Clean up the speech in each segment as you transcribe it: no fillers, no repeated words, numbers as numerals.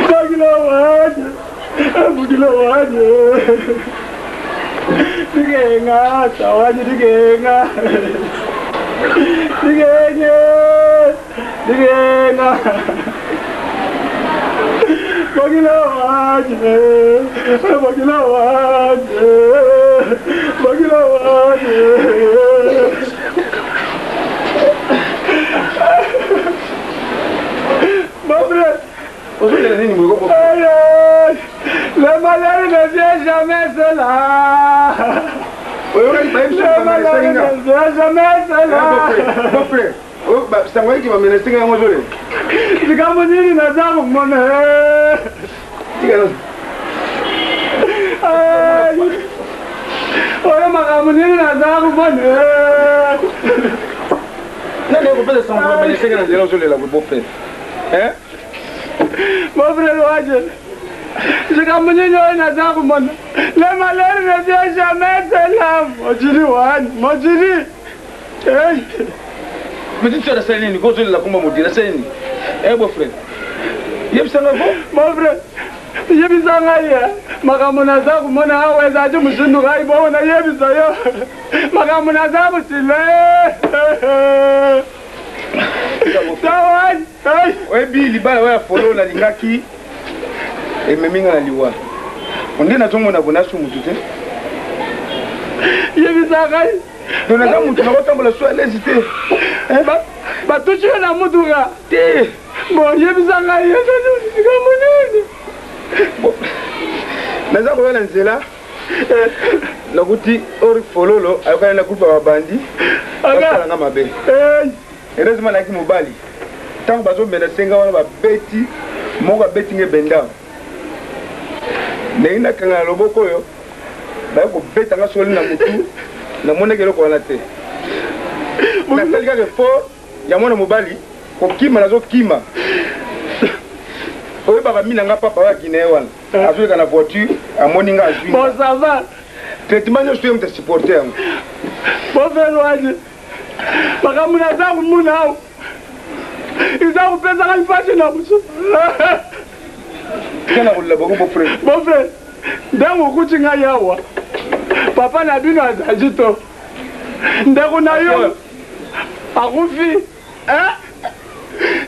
Bokilo wanyi, bokilo wanyi. Dikenga, tawanyi dikenga. Dikenge, dikenga. Bokilo wanyi, bokilo wanyi, bokilo wanyi. Ozolela nini boye koko? Le malheur ne vient jamais seul. Oyokaki bayebisi Le malheur ne vient jamais seul. Beau-frère, sango yaki bamenase nga yango ozolela. Likambo nini naza komona? Tika nanu. Oyo makambo nini naza komona? Nani akopesa sango bamenase nga na nzela ozolela boye beau-frère? Hein? Mon frère Waje, likambo nini oyo naza komona? Le malheur ne vient jamais seul. Mojili wani, mojili. Hey. Petite sœur asali nini? Kozolela komba modila asali nini? Eh beau frère. Yebisa nga ko? Mon frère, yebisa ngai ye makambo naza komona awa ezali mosundu ngai bongo nayebisa yo makambo naza kosila. Oyebi libala oyo ya folo nalingaki ememi nga na liwa nde nazomona boye nasu mutu te. Yebisa ngai. Donc naza mutu nakotambola so alezi te. Batuti yo na mutuka te. Bon, yebisa ngai likambo nini? Naza koya na nzela nakuti ori fololo ayokani na groupe ya babandi basala nga mabe. Heureusement nayaki mobali. Ntango bazomela senga wana babeti moko abeti nga ebenda ndenge nakanga na loboko oyo baye kobeta nga soli na motu namonaki eloko wana te. Nasali kaka effort ya mwana mobali kokima nazokima. Oyebaka mi na nga papa oyo ya Guinée wana azoleka na voiture amoni nga azwi Bon, ça va. Traitement nyonso ye moto asupporte yango. Bon frère Waje, makambo naza komona awa eza kopesaka mpasi na mosu. Tika kolela bongo beau frère. Bon frère, ntango okuti ngai awa, papa na bino azali to ndeko na yo akufi,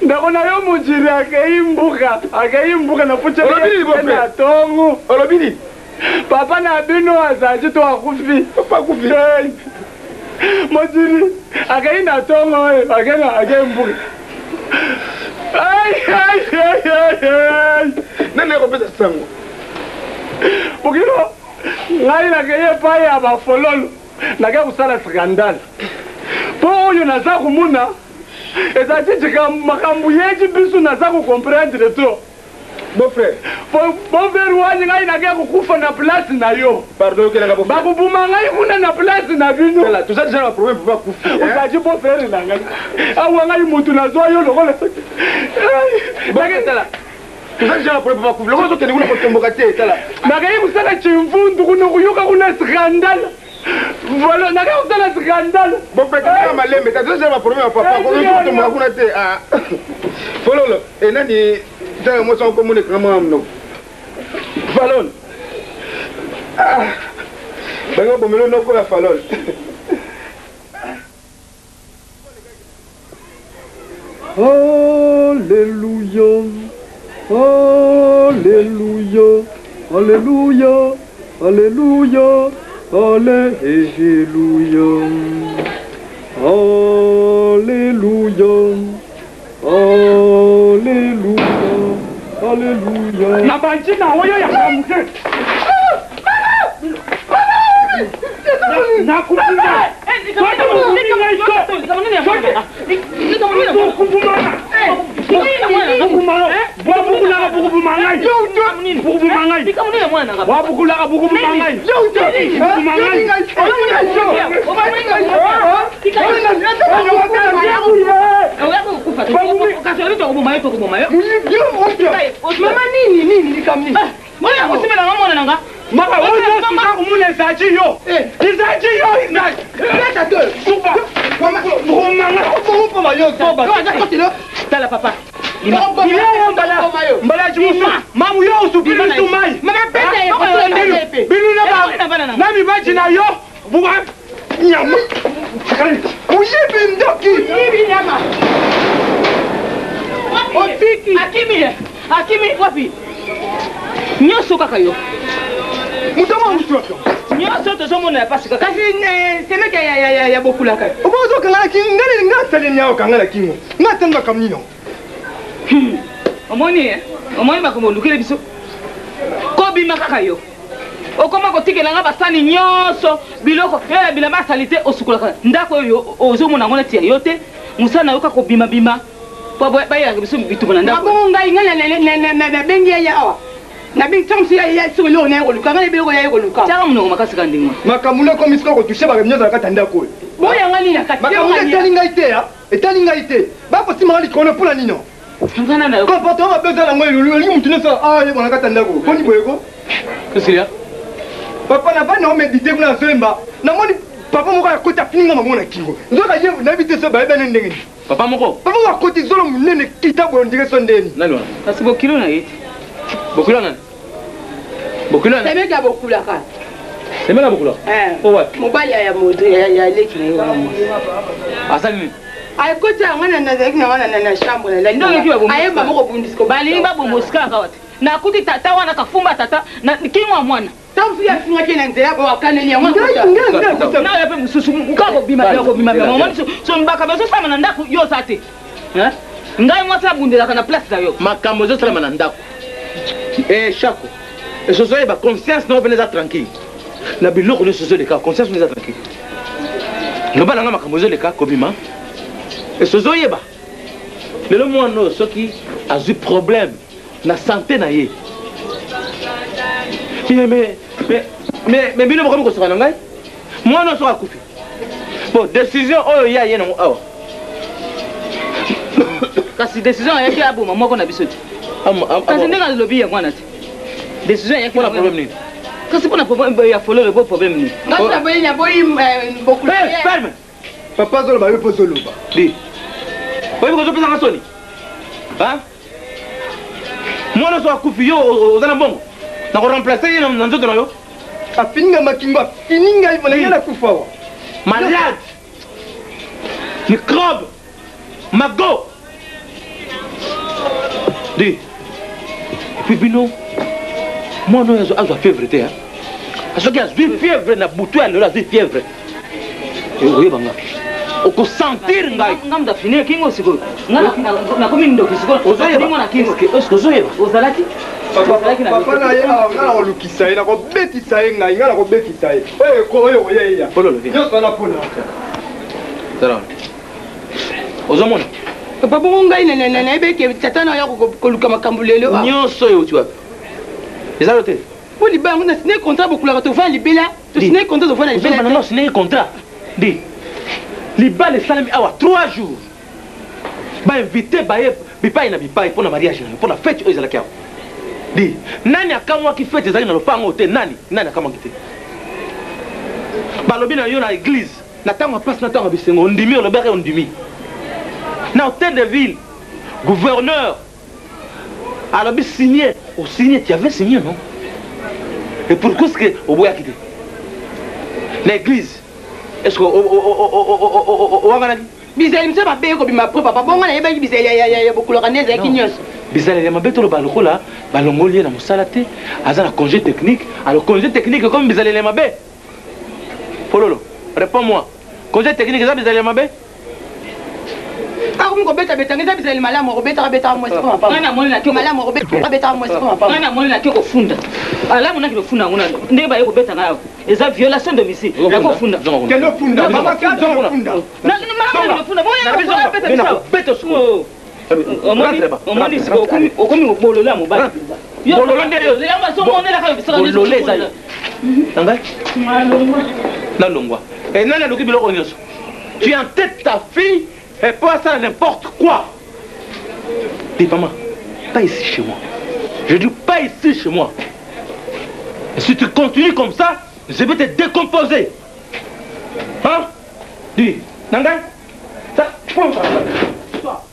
ndeko na yo mojiri akei mbuka, akei mbuka na Olobi nini, beau frère? na tongo. Olobi nini? Papa na bino azali to akufi. Papa akufi. Hey. Mojiri akei na tongo oyo akei na akei mbuka. Ai, ai, ai, ai, ai. Nani akopesa sango? Bokilo ngai nakei epai ya bafololo, nakei kosala scandale mpo oyo naza komona ezali tika makambo yeti biso naza kocomprendre to. Beau frère. Beau frère wani, ngai nakei kokufa na place na yo. Pardon, yokelanga beau frère. Bakobuma ngai kuna na place na bino. Tala, toza déjà na problème papa akufi. Ozali beau frère na ngai awa, ngai mutu nazwa yo lokola soki Tala, toza déjà na problème papa akufi. Lokola ozokende kuna kotomboka te, tala. Nakei kosala chimvundu kuna koyoka kuna scandale. Voilà, nakei kosala scandale. Beau frère, kaka malembe, toza déjà na problème ya papa. Kotomboka kuna te. Ah. Fololo, enani tala mwasi wango komona ekanga mwana monoko. Falon. Ah. Bango bomelo noko ya Falon. Alléluia, Alléluia, Alléluia, Alléluia, Alléluia, Alléluia, Alléluia, Alléluia. Na bantina oyo ya moke nakubuma soki bobumi ngai to bokubumana bwabukulaka bukubuma ngai bukubuma ngai bwabukulaka bukubuma ngai bukubuma ngai. Mama, nini nini likambo nini? Oyo kosimela nga mwana na nga. Maka oyo nyonso oza komona ezalaki yo, ezalaki yo, ezalaki suba bokobomanga. Tala papa. Mbala mbala. Mibaji musu mamu yo osupili biso mai. Mama beta ye ah, bino na na mibaji na yo buba nyama. Muyibi ndoki. Muyibi nyama. Otiki. Akimi akimi wapi? Nyonso kaka yo. Moto mwa motu wapi? Nyonso tozomona ya pasi kaka. Kasi eh, semeke ya ya ya bokulaka. Obo ozokanga na kingo ngai ngai asali nini okanga na kingo ngai asali makambo nini Hmm. Omoni eh? Omoni makambo olukeli biso? Kobima kaka yo. Okoma kotikela nga basani nyonso biloko ya bilamba ya salite osukolaka ndako oyo ozomona yango neti ya yo te mosala na yo kaka kobimabima po bayelaka biso bitumba na ndako. Bongo ngai ngai nabengi ye awa nabengi ntango mosusu ya soki eloko naye koluka ngai nayebi eloko yaye koluka. Tiaka monoko makasi kaka ndenge wana. Makambo nde ekomi sikoyo kotouche bato nyonso na kati ya ndako oyo. Boyanga nini na kati? Makambo nde etali ngai te. Etali ngai te. Ba kosimba nga likolo pona nini? Comportement mabe oza nango elulu olingi mutu nionso ayeba na kati ya ndako. Boni boye ko? Qu'est-ce qu'il y a? Papa na vandi na medite kuna nazoyemba namoni papa moko akoti afini nga maboko na kingo nzoka ye nayebi te so bayebani ndenge nini. Papa moko? Papa moko akoti zolo monene kita boye ondire so ndeni. Nani wana? Kasi bokilo na ye te. Bokilo nani? Bokilo nani? Semeki abokulaka. Semeki abokulaka? Eh. O wapi? Mobali ya moto ya leki na ye wana mwasi. Asali nini? Akoti yango na nazalaki na wana na chambre na lali. Ayeba moko bundisiko. Balingi babombosi kaka wapi? Nakuti tata wana kafumba tata na kingo ya mwana. Ntango mosusu afingaki ye na nzela bo akaneli yango na yo mpe mosusu kaka kobima bima kobima bima omoni so mbaka bazosalama na ndako yo oza te ngai mwasi abundelaka na place na yo makambo ezosalama na ndako e shako esoso oyeba conscience na yo mpena eza tranquille na biloko nyonso ezoleka conscience eza tranquille loba na ngai makambo ezoleka kobima esoso oyeba lelo mwana oyo soki azwi problème na sante na ye mais mais mais mais bino bokomi kosoka na ngai mwana oyo soki akufi bon décision oyo ye aye nango awa kasi décision ayaki aboma moko na biso te kasi ndenge alobi yango wana te décision ayaki mpona problème nini kasi mpona problème ya fololo bo problème nini ngai naboyi naboyi bokulu ferme papa azoloba yo mpo ozoloba di oyebi kozopesa nga soni mwana so akufi yo oza na mbongo na koremplace ye na nzoto na yo afini nga makingo afini ngai mpona ngai nakufa awa malade microbe mago di epuis bino mwana oyo azwa fièvre te soki azwi fièvre na butu ya lelo azwi fièvre oyeba nga okosentir ngai nga moto afini kingo sikoyo nga nakomi ndoki sikoyo ozoyeba na kingo ozoyeba ozalaki papa na ye awa nga nakolukisa ye nakobetisa ye ngai nga nakobetisa ye oyo oyo oya eya nyonso wana mpona ozomona papa bongo ngai nayebi eke tata na oya koluka makambo lelo nyonso oyo euti wapi eza yo te Po libala yango na signer contrat bokulaka tovanda libela to signer contrat tovanda libela te. Signer contrat di libala esalemi awa 3 jours ba invité baye bipai na bipai mpo na mariage na yo mpo na fete oyo ezalaki awa di nani akamwaki fete ezalaki na lopango te nani nani akamwaki te balobi na yo na eglise na ntango ya mpasi na ntango ya bisengo ondimi olobaki ondimi na hotel de ville gouverneur alobi signe osigne tu avais signé non et pourquoi est-ce que oboyaki te na église est ce que owanganaki bizaleli mosusu mabe ekobima apres papa bongo nayebaki bizaleli ya bokulaka nde ezalaki nyonso bizaleli ya mabe toloba lokola balongoli ye na mosala te aza na congé technique alors congé technique ekomi bizaleli ya mabe fololo réponds moi congé technique eza bizaleli ya mabe akomi kobeta beta nga eza bizaleli malamu akobetaka betaka mwasi mpo mapamba Nga namoni nake malamu akobetaka betaka mwasi mpo mapamba nga namoni nake kofunda alamu nake kofunda yango nano ndenge baye kobeta ngai awa eza violation domicile nake kofunda kende ofunda mama kende ofunda malamu nake kofunda bongo beta biso awa omoni omoni sikoyo okomi okomi bololo ya mobali Bololo nde yo. yango azomonelaka yo bisika nyonso Bololo eza yo. Na ngai nalongwa e nani aluki biloko nyonso Tu entêtes ta fille et peut asala n'importe quoi. Dis maman, pas ici chez moi. Je dis pas ici chez moi. Et si tu continues comme ça, je vais te décomposer. Hein? Dis, Nangai, ça, prends ça. Toi.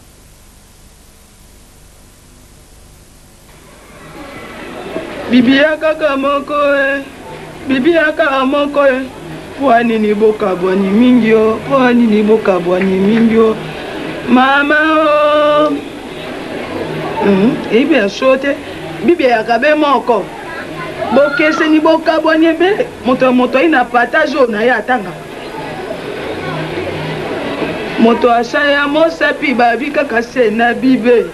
Biblia kaka moko e, Biblia kaka moko e. Mpo nini bokabwani mingi o, mpo nini bokabwani mingi o, mama o. Eyebi ya so te, Biblia yaka be moko. Bokeseni bokabwani ebele, moto ya moto ayi na partage oyo na ye atanga. Moto asaya mosapi babi kaka se na bibe.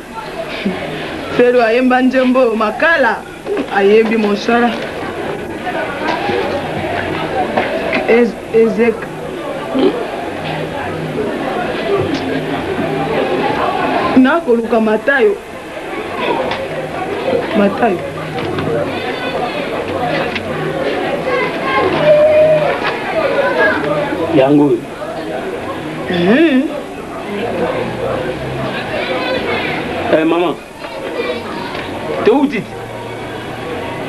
Felo ayemba nzembo makala ayembi mosala. Ezek nakoluka Matayo. Matayo. Yango oyo. Eh, maman. Touti.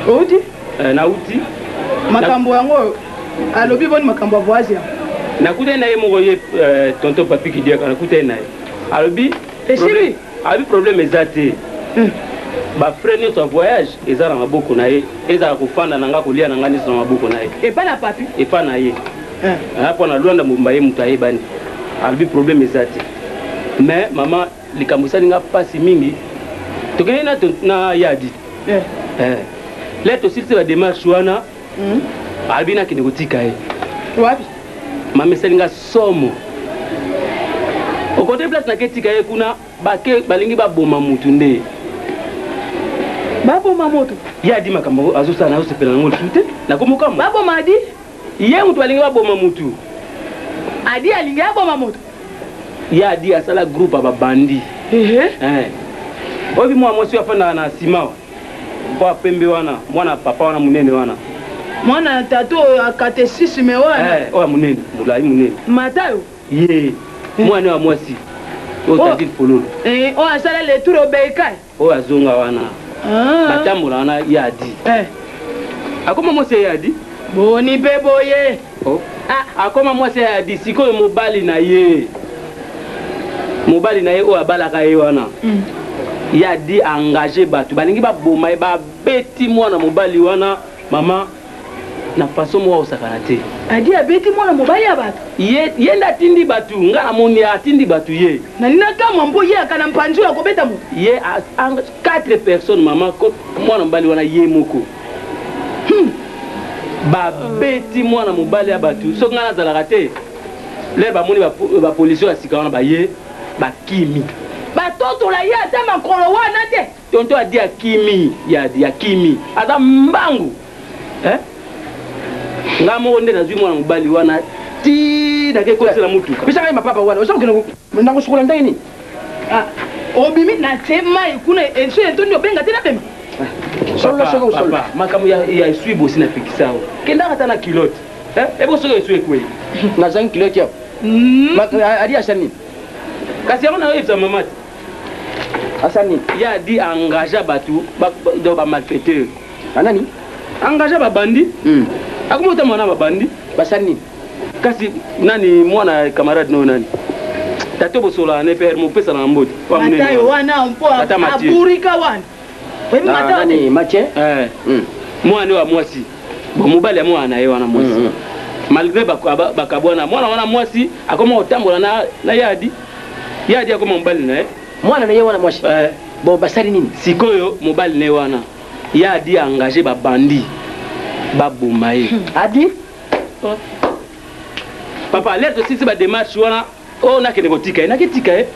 Outi? Eh, nauti. Makambo yango alobi boni makambo ya voyage yango? Nakutani na ye moko ye eh, tonton Papi Kidiaka nakutani na ye. Alobi Esili? Alobi problème eza te. Ba frais nyonso ya voyage eza na maboko na ye. Ezala kofanda na nga kolia na nga nyonso na maboko na ye. Epa na Papi? Epa na ye. Ah, mpo na Luanda mobimba ye moto ayebani. Alobi problème eza te. Mais mama likambo esali nga mpasi mingi. Tokendeki na, na Yadi. Eh. Le tosilisi ba démarche wana. Alobi nakende kotika ye. Wapi? Mama esali nga somo. Okote place naketika ye kuna bake balingi baboma mutu nde. Baboma moto? Ye adi makambo azosala na azosepela nango lisusu te. Nakomokamwa. Baboma adi? Ye mutu alingi baboma mutu. Adi alingi aboma moto? Ye adi asala groupe ya babandi. Eh. Oyebi mwana mwasi oyo afandaka na nsima wa? Mpo pembe wana, mwana papa wana munene wana. Mwana ya tata oyo akatesisme wana. Eh, oyo munene, molai munene. Matayo. Ye, mwana ya mwasi. Oyo tantine Fololo. Eh, oyo asala le tour obekai. Oyo azonga wana. Batambola wana ye adi. Eh. Akoma mwasi ye adi. Boni pe boye. Oh. Ah, akoma mwasi ya adi sikoyo mobali na ye. Mobali na ye oyo abalaka ye wana. Ye adi engagé bato balingi baboma ye babeti mwana mobali wana mama na façon moko akosakana te. Adi abeti mwana mobali ya bato. Ye ye nde atindi bato nga namoni atindi bato ye. Nani nakamwa mpo ye aka na mpanzi oyo akobeta moto. Ye 4 personnes mama mwana mobali wana ye moko. Babeti mwana mobali ya bato soki nga nazalaka te. Lere bamoni bapolisi ya sika wana baye bakimi. Batotola ye ata makolo wana te. Tonto adi akimi, ya adi akimi. Aza mbangu. Eh? Nga moko nde nazwi mwana mobali wana ti nake kosela mutuka. Pesa ngai mapapa wana, oza kokende na kosukola ndenge nini? Ah, obimi na tie mai kuna eso etondi obenga te na pema. Solola soki osolola. Makambo ya esui bosi na pekisa yo. Kendaka ata na culotte. Eh, ebo soki esui ekwei. Nazangi culotte ya. Adi asali nini? Kasi yango nayoyebisa mama te. Asali nini? Ye adi engagea bato donc ba malfaiteur. Banani? Engagea babandi. Akoma otambola na babandi. Basali nini? Kasi nani mwana camarade no nani? Tato bosolana ne père mopesa na mbote. Matayo wana mpo aburika wana. Oyebi Matayo te? Mathieu? Eh. Mwana wa mwasi. Bon mobali ya mwana na ye wana mwasi. Malgré bakabwana mwana wana mwasi akoma kotambola na yadi. Yadi akoma mobali na ye. Mwana na ye wana mwasi. Eh. Bon basali nini? Sikoyo mobali na ye wana yadi engagé babandi baboma ye. Adi? Papa alerte osisi ba démarche wana oyo nakende kotika ye naketika ye.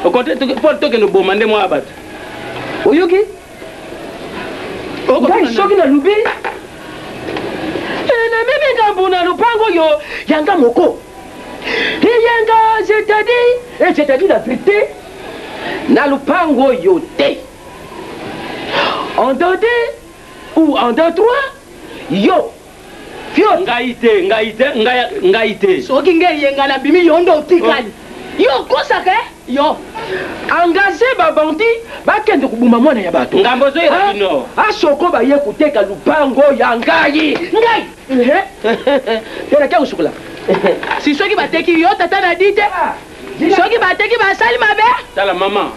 Au contraire mpo tokende boma nde mwana bato. Oyoki? Ngai soki nalubi namemi ngambo na lopango oyo yanga moko eyenga c'est-à-dire c'est-à-dire la vérité na lopango oyo te en 2 ou en 2 3 yo Fio ngai te ngai te ngai ngai te soki ngai eyenga na bimi yo nde otikali yo okosaka yo engagé babandi bakende kobuma mwana ya bato ngambo ozoyela bino asoko baye koteka lupango ya ngai ngai te nake kosukola si soki bateki yo tata na di te soki bateki basali mabe tala mama.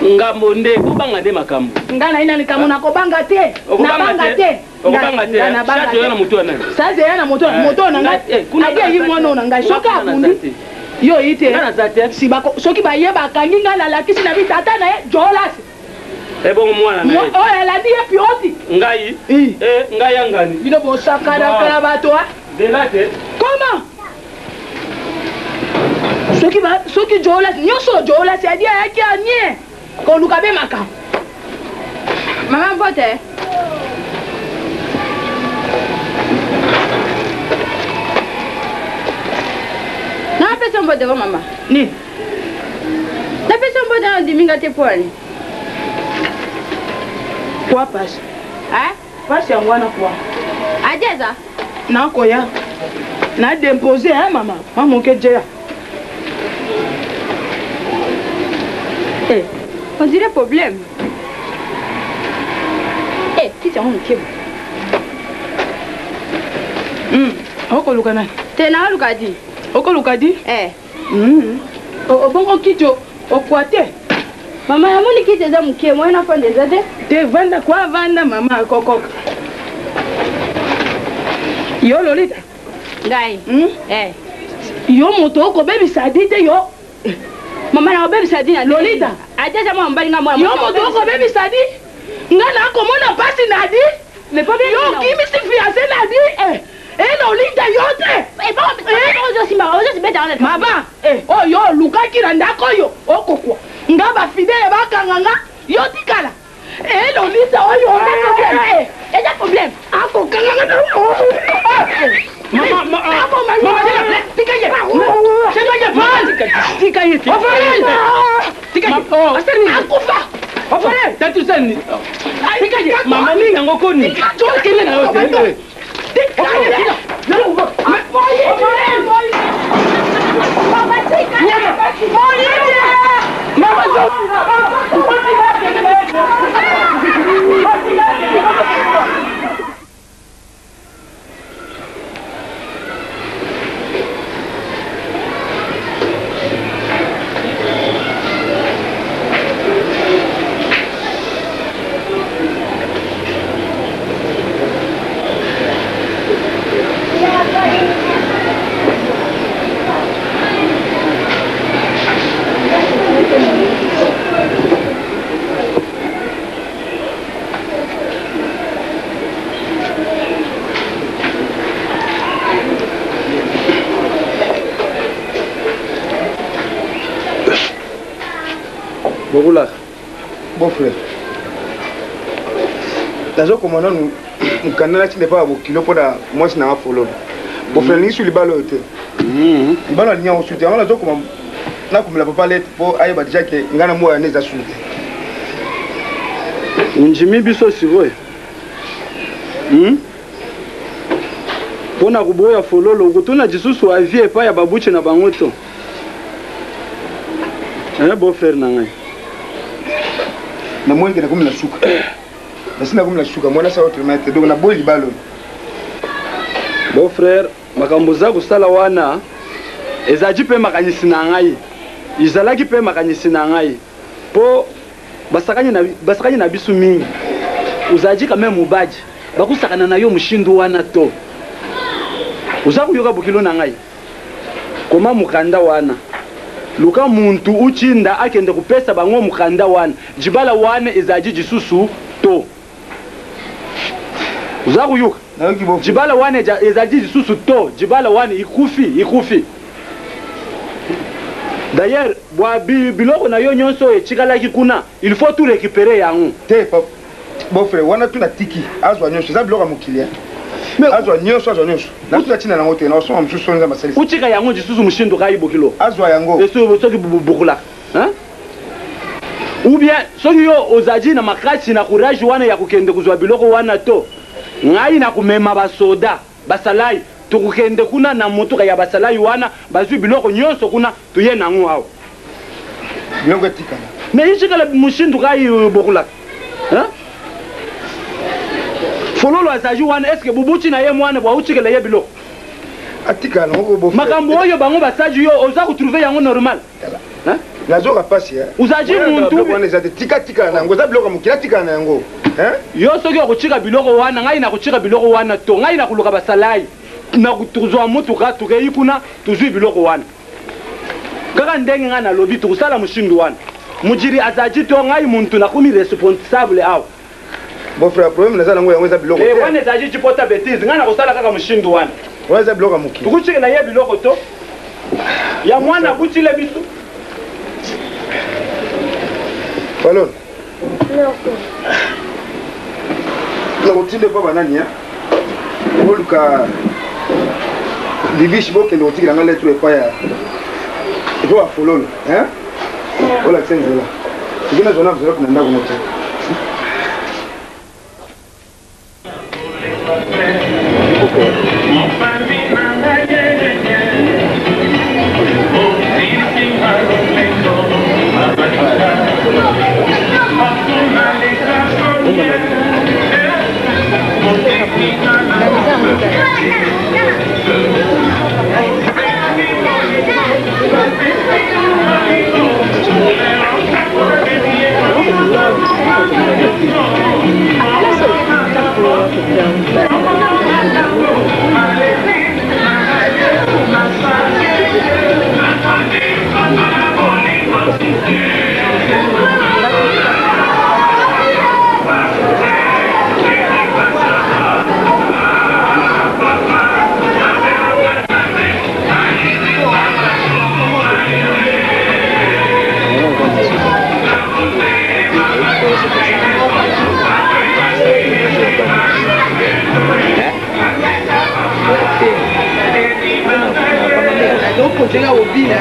Ngambo nde bobanga nde makambo. Nga na ina likambo nakobanga te. Nabanga te. Okobanga te. Sasa oya na moto ya nani? Sasa eya na moto Eh. moto na ngai. Eh, kuna Adi ayi mwana na ngai. Soki abundi. Yo oyi te. Nga naza te. Si bako soki baye bakangi ngai nalakisi na bi tata na ye Jolasi. Ebongo mwana na ye. Oyo alandi ye Pioti. Ngai? Eh, ngai ya ngani. Bino bosakanaka na bato ah. Zela te. Comment? Soki ba soki Jolasi nyonso Jolasi adi ayaki anie koluka be makambo. Mama mbote. Napesa mbote ko mama. Nini? Napesa mbote na ondimi nga te mpo nini? Kwa pasi? Eh? Pasi yango wana kwa? Ajeza. Nakoya. Na depose hein mama. Mama moke jeya. Eh, on dirait problème. Eh, kiti yango moke. Okoluka nani? Te naoluka di. Okoluka di? Eh. Obongo kiti okwa te. Mama namoni kiti eza moke, moyen nafanda eza te. Te vanda kwa vanda mama akokoka. Yo Lolita. Ngai. Eh. Yo moto okobebisa di te yo. Mama nakobebisa di na Lolita. Adi aza mwana mobali nga mwana. Yo moto okobebisa di. Nga nakomona mpasi na di. Yo okimisi fiancé na di. Eh. Eh Lolita yo te. Mama, eh oyo olukaki na ndako oyo okokwa. Nga ba fidèle bakanga nga yo tikala. Eh Lolita oyo eza problème. Akokanga nga na. Mama, mama, tika ye. Tika ye. Tika ye. Tika ye. Akufa. Tatu sani. Tika ye. Mama nini yango koni? Kende na yo te. Bokulaka. Beau frère. Nazokoma nanu mokanda natinda epai ya bokilo mpo na mwasi na nga fololo. Beau frère alingi su libala oyo te. Libala alingi yango su te. Yango nazokoma nakomela papa lete mpo ayeba deja ke ngai na mwa wana eza su te. Ondimi biso sikoyo? Mpo na koboya fololo okotuna lisusu avis epai ya babuche na bango to? Eh, beau frère na ngai. Namoni ke nakomi na suka. Nasi nakomi na suka, mwana asala autrement te. Donc naboyi libala oyo. Beau frère, makambo oza kosala wana ezalaki mpe makanisi na ngai. Ezalaki mpe makanisi na ngai. Mpo basakani na, basakani na biso mingi. Ozalaki quand même mobali. Bakosakana na yo moshindo wana to. Oza koyoka bokilo na ngai? Koma mokanda wana. Luka muntu utinda akende kopesa bango mokanda wana. Jibala wana ezali lisusu to. Oza koyoka? Jibala wana ezali lisusu to. Jibala wana ikufi, ikufi. D'ailleurs, bwa biloko na yo nyonso oyo etikalaki kuna, il faut tout récupérer yango. Te, papa. Beau frère, wana tu na tiki, azwa nyonso, eza biloko ya mokili hein. Azwa nyonso, azwa nyonso. Na tu na tina nango te, na osonga mosusu nzambe asalisi. Utika yango lisusu mushindo kayi bokilo. Azwa yango. Eso soki bukulaka. Hein? Ou bien soki yo ozali na makasi na courage wana ya kokende kozwa biloko wana to ngai na komema basoda basalai tokokende kuna na motuka ya basalai wana bazwi biloko nyonso kuna toye nango awa. Biloko etikala. Mais itikala mushindu kayi bokulaka. Hein? Fololo azali wana est-ce que bubuti na ye mwana bwa utikela ye biloko? Atikala nango bo. Makambo oyo bango basali yo oza kotrouver yango normal. Hein? Nazoka pasi eh. Uzaji muntu. Wana eza te tika tika na yango eza biloko ya mokili atikala na yango. Hein? Yo soki okotika biloko wana ngai nakotika biloko wana to ngai nakoluka basalai na tozwa motuka tokei kuna tozwi biloko wana kaka ndenge ngai nalobi tokosala moshindu wana mujiri azaji to ngai muntu nakomi responsable awa. Bon frère, problème naza nango yango eza biloko te. Wana ezali cipota betise, ngai nakosala kaka moshindu wana. Wana eza biloko ya mokili. Tokotikela ye biloko to ya mwana akutile biso. Falon. Nakotinda epa banani oluka bibishi bokende kotikela ngai lettre epai ya epai ya fololo olakisa nzela soki nazwa na enveloppe na ndako moto. Tokosenga kobina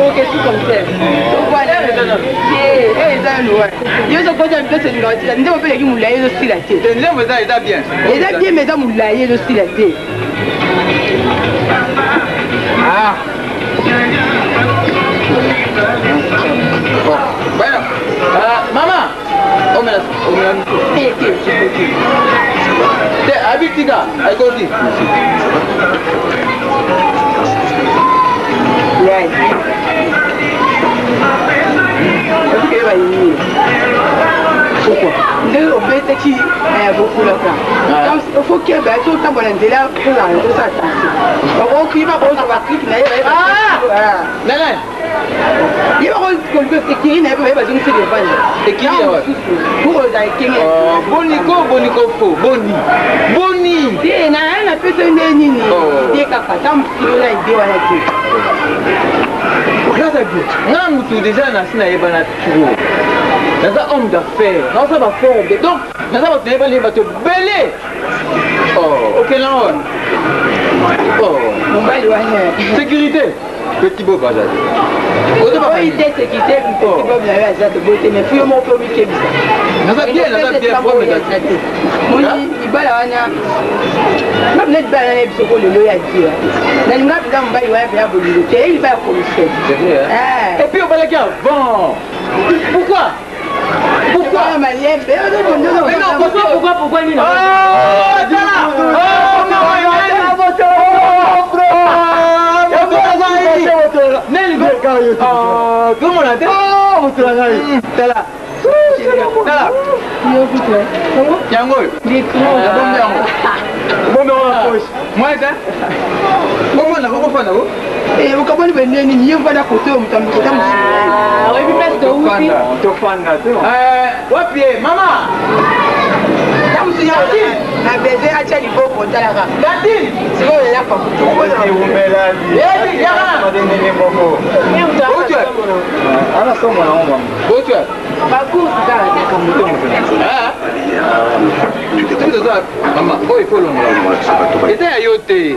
okesu concert eza loin yo ozokota mpe olingaka tika nzembo mpe eleki molai ezosila te nzembo eza eza bien eza bien mais eza molai ezosila te. Ah. Bon, bueno. Mama, omela omela te te te abi tika ayikoki. Okeyeba nini? Pourquoi? Ndenge obetaki bokulaka faut keba so otambola nzela ozala osala attention bakoki bakozwa baklike na ye nana ye bakoluka ekiri na ye mpe baye bazongisi devant Ekiri ya wapi? Pour ozala ekenge. Boni ko boni ko fo boni boni te na napesi yo nde nini idée kaka ta mokili oza idée wana te. Grâce à Dieu nga mutu déjà nasi nayebana trop, naza homme d'affaires, naosala baaffaire de donc naza bato nayebani bato ebele okenda wana mobali wana sécurité petit bob aza te. Oyi te sécurité petit bob na yo aza te boye te mais fuyo moko mpe omikebisa. Naza bien, naza bien, problème eza te. Moni libala wana nga mpena libala wana yebiso ko lelo ya die nalinga mpenza mobali wana mpena bolingo te ye libala commission. C'est vrai, hein? Et puis obalaki avant, pourquoi pourquoi? Malembe. Mais non, pourquoi pourquoi pourquoi nini? Tomona te tala tala yango oyo nabombi yango bombe wana poche mwa te bofanda ko bofanda ko. Okaboni bende nini ye mvanda kote oyo moto amikota mosusu. Oyebi place touti. Tofanda te. Wapi ye mama? Ta mosusu na besoin atya liboko otalaka Nadine sikoyo elaka. Ebi yaka ndenge moko Botwe ana somo na ngo. Botwe. Bacourse kaka. Soki toza mama oyo ifo olongola eza ya yo te,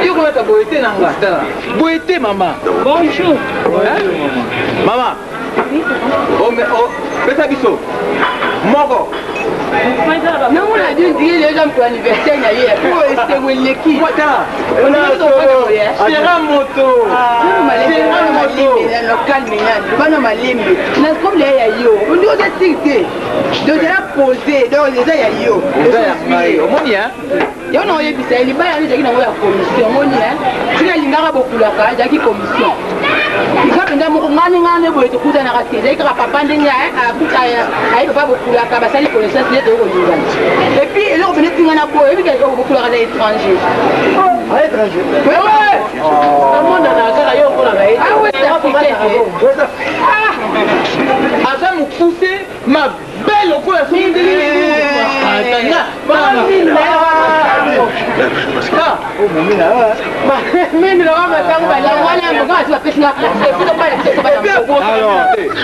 yo kolata boye te na nga tala boye te mama. Bonjour. Mama pesa biso moko. Namona di ndire eza moto anniversaire na ye po esengo eleki. Tala sera moto sera moto. Calme nani bana malembe na comme leya ya yo ondi oza sire te donc eza posé donc eza ya yo. Eza ya ngai omoni hein. Yo na oyebisa ye libala yango ezalaki nango ya commission omoni tina alingaka bokulaka ezalaki commission. Nga mpenza moko ngani ngani boye tokutanaka te, ezali kaka papa ndenge akuta aye papa bokulaka basali connaissance nde toyei kolingana. Et puis eloko mpenza etinga na boye oyebi ke bokulaka na étranger. A étranger. Amonana kaka yo omonaka ye. Ah ouais, africain te. Aza mokuse mabe lokola soki ndenge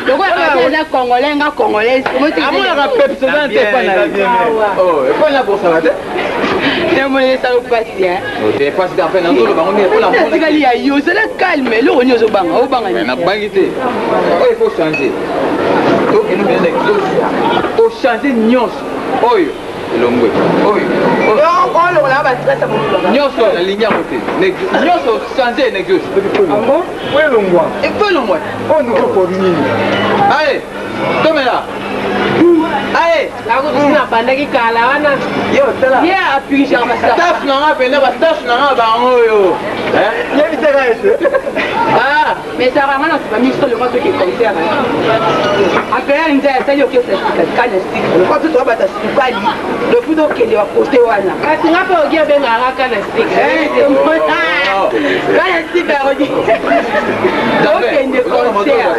Lokola congolais nga congolaise amonaka pepsodent te epai na ye epai na bosala te. Namoni esalo pasi. Te pasi te, enfin nazoloba ngo ndenge mpona atikali ya yo, ozala calme. Eloko nini ozobanga? Obanga nini? Nabangi te. Oyo il faut changer, tokende mpenza na exauce, ochange nyonso oyo elongwe oyo. Olongola bastress. Nyonso nalingi yango te, nyonso change na exauce. Elongwa, il faut elongwa. Oyo noko nini? Aye, tomela, aye. Nabandaki kala wana. Yo tala. Ye apurigaka basala. Staff na nga mpenza, bastaff na nga bango oyo. Yebisaka ete Mais ezalaka nga na nsima miso lokwa soki concert apela nzaya asali orchestre sika kana sika lokwa biso toabata sukali lofu tokende bakote wana. Kasi nga mpe ogi abengaka kana sika. Kana sika tokende concert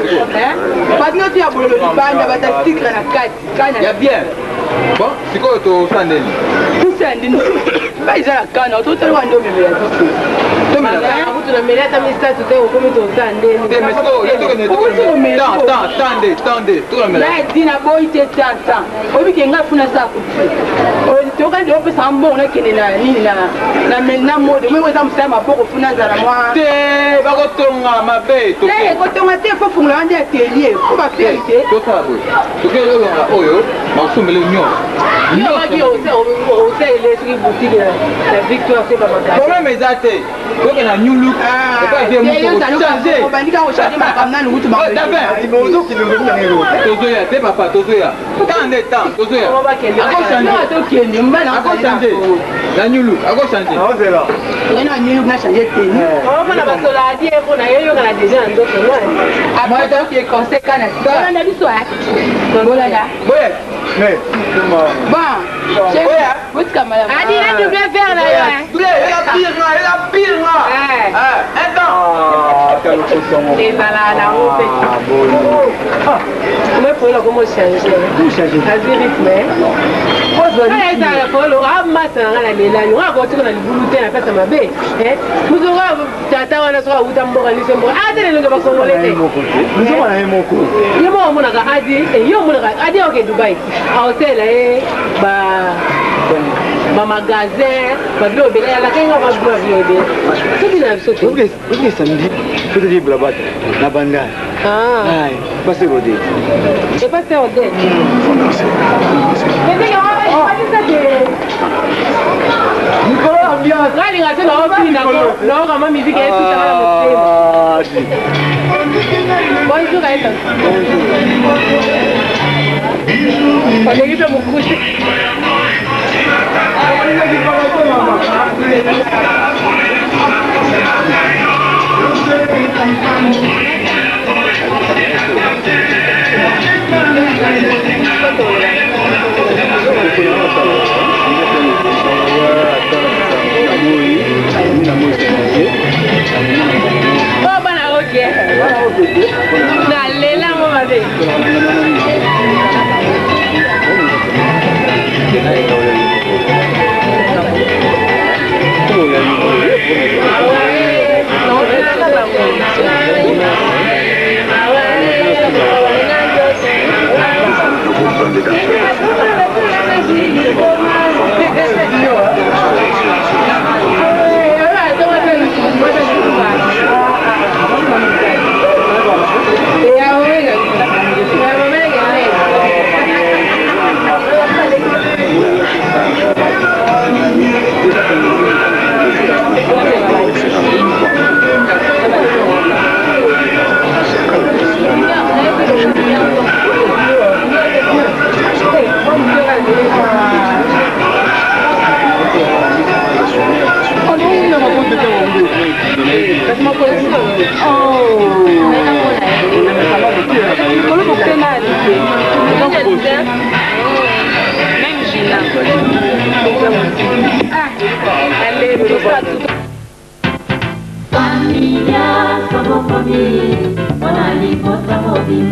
parce que ya bololo libanda bata sikre na kati kana. Ya bien. Bon, sikoyo tosala ndeni? Tosala ndeni? Ba eza na kana totali wana nde omemela biso. Kutu na meli ata misato te, okomi tosala ndeni? Te, mais sikoyo tokende tande tande tokomela. Na di na boyi te, tantan oyebi ke ngai funa sa couture tokandi opesaka mbongo nakende na nini na na mode moi eza mosala maboko funa azala mwa. Te, bakotonga mabe. Te, kotonga te, fo fungola wana nde atelier fo bafere te. Tosala boye, tokende olonga oyo bakosombele nyonso. Yo osalele soki boutique na Victoire te, bamagasin. Problème eza te, toke na New Look epai vie moko change. Obandika kochange makambo nanu kutu. Tozoya te papa, tozoya tan nde tan tozoya. Tokende. Akochange na New Look, akochange. Na New Look na change teni. Omona basola adi eko na yo yokana deja na nzoto. Après toke conseil kana bolanda biso, bolanda. Boye. Bon, botika malamu. Adi na double verre na yo. Ela pire nga, ela pire nga. Un temps. Ezala nango mpe omefoyela komo change, azwi rythme ezala polo amasa na nga na lelani nga akotika na libulu te na place mabe moto tata wana soki awuta mboka niso mboka ate na elongi bakongole te. Ye moko. Ye moko amonaka adi, yo omonaka adi aoke Dubai aosalela ye bamagasin babilo ebele alakaki nga babilo babilo ebele soki na biso te. Oke samedi peut-être Blabata na Bandal. Pasteur Ode. Et Pasteur Ode. Likolo ambiance. Ngalinga te naopina naokama miziki esutaka na motema. Bonjour aeta. Olingi mpe mokuse. Oh, bana oke. Nalela ngo mabe.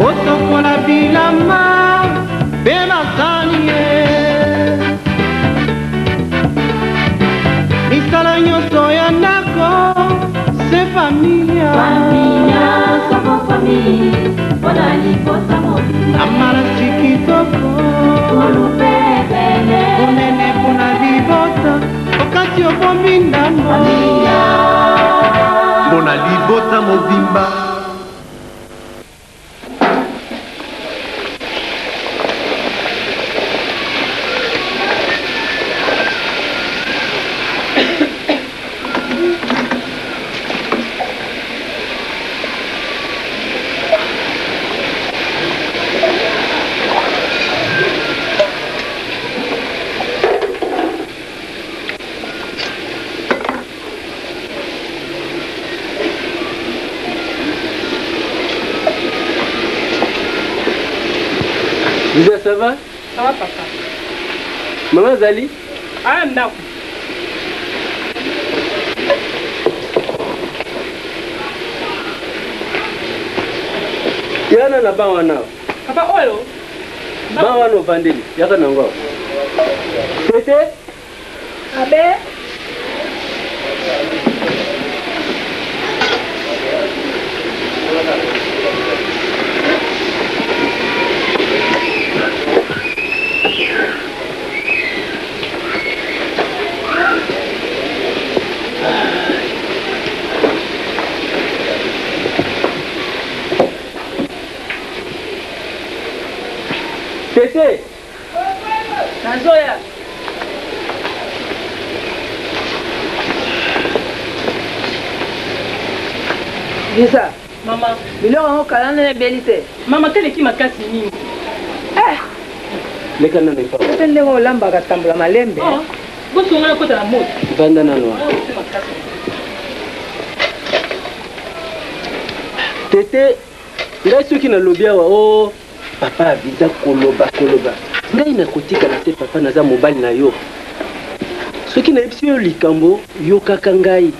Osokola bilamba mpe basani ye misala nyonso ya ndako se familia amalasi kitoko monene mpona libota okati obombi ndambo mpona libota mobimba. Lisa, ça va? Ça va, papa. Maman Zali? Ah, ndako. Yana na ban wana. Papa oyo. Ban wana ovandeli, yaka nango awa. Tete? Abe? Tete! Nazoya. Lisa. Mama. Biloko yango kala nene ebeli te. Mama teleki makasi nini? Eh. Leka nano epa. Mpe ndenge olambaka tambola malembe. Oh. Bosonga na kota na moto. Vanda nano wana. Tete, ngai soki nalobi awa o oh, papa aviza koloba koloba ngai nakotikala te papa naza mobali na yo soki nayebisi yo likambo yokaka ngai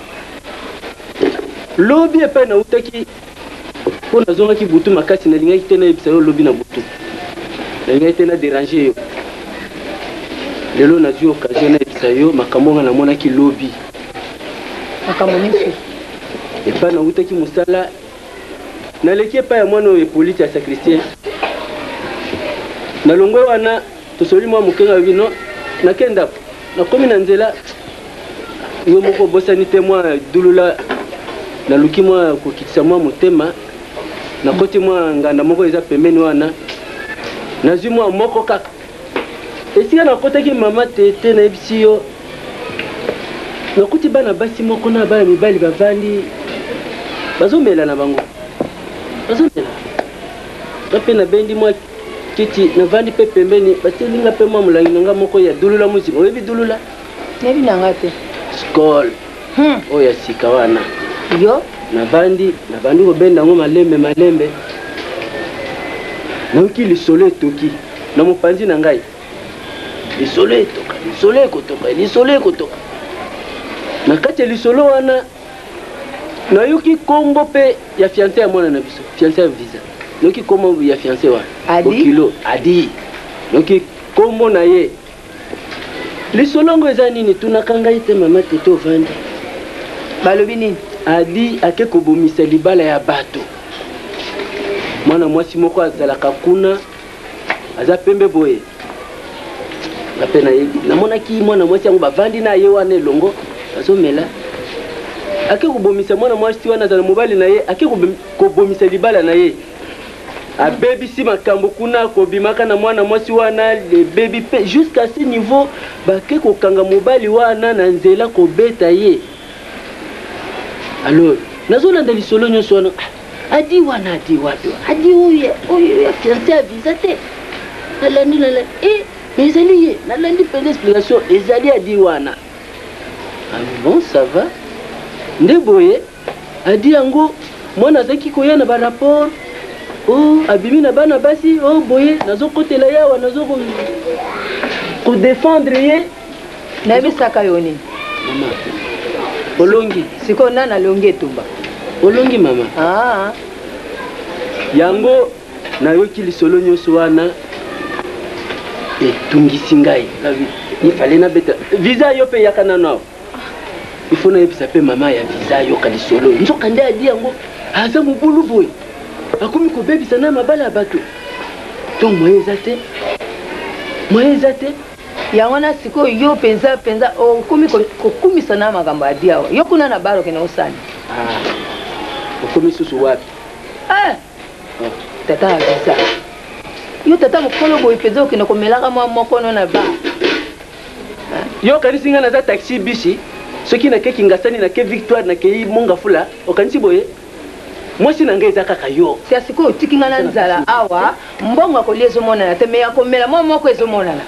lobi epai nautaki mpo nazongaki butu makasi nalingaki te nayebisa yo lobi na butu nalingaki te na derange yo lelo nazwi occasion nayebisa yo makambo nga namonaki lobi makambo nini epai nautaki mosala naleki epai ya mwana oyo epolite ya sacristie nalongwe wana tosoli mwa moke nga alobi no nake ndako nakomi na nzela yo moko obosani te mwa dulula naluki mwa kokitisa mwa motema nakoti mwa nganda moko eza pembeni wana nazwi mwa moko kaka esika nakotaki mama tete nayebisi yo nakuti bana basi moko na bana mibali bavandi bazomela na bango bazomela nga mpe nabendi mwa kiti navandi mpe pembeni batieli nga mpe mwa molangi na nga moko ya dulula muzima oyebi dulula nayebi na nga te skol hmm. oyo ya sika wana yo navandi nabandi kobenda yango malembe malembe nayoki lisolo etoki na mopanzi na ngai lisolo etoka lisolo ekotoka lisolo ekotoka na kati ya lisolo wana nayoki kombo mpe ya fiance ya mwana na biso fiance ya visa nayoki kombo ya fiance wana bokilo adi nayoki kombo na ye lisolo yango eza nini tunaka ngai te mama tete ovandi balobi nini adi ake kobomisa libala ya bato mwana mwasi moko azalaka kuna aza pembe boye nga mpe nayebi namonaki mwana mwasi yango bavandi na ye wana elongo bazomela ake kobomisa mwana mwasi wana azala mobali na ye ake kobomisa libala na ye abebisi makambo kuna kobimaka na mwana mwasi wana ebebi mpe jusqu'à ce niveau bake kokanga mobali wana na nzela kobeta ye alors nazolanda lisolo nyonso wana ah, adi wana adi wapi adi oyo oyo ya fiance ya visa te nalandi nalandi e eh, mais ezali ye nalandi mpenza explication ezali adi wana ah, bon ça va nde boye adi yango mwana azalaki koya na barapport o oh, abimi na bana basi o oh, boye nazokotela ye awa nazo kodefendre ye nayebisaka yo nini mama olongi sikoyo nani alongi etumba? Olongi mama. Ah. Yango nayoki lisolo nyonso wana etungisi ngai. Il fallait nabeta visa yo mpe yaka nano awa. Il faut nayebisa mpe mama ya visa ayoka lisolo. Nzoka nde adi yango aza mobulu boye. Akomi kobebisa na mabala ya bato. Donc moyen eza te. Moyen eza te. Yango wana sikoyo yo mpenza mpenza okomi kokumisa na makambo ya diawa. Yo kuna na bar okende kosala. Ah, okomi susu wapi? Eh! Tata ya visa. Yo tata mokolo boye mpenza okende komelaka mwa moko no na bar. Yo okanisi ngai naza taxi bisi soki nake Kingasani nake Victoire nakei Mongafula okanisi boye? Mwasi na ngai eza kaka yo. Sia sikoyo otiki ngai na nzala awa mbongo ya kolia ezomonana te mais ya komela mwa moko ezomonana.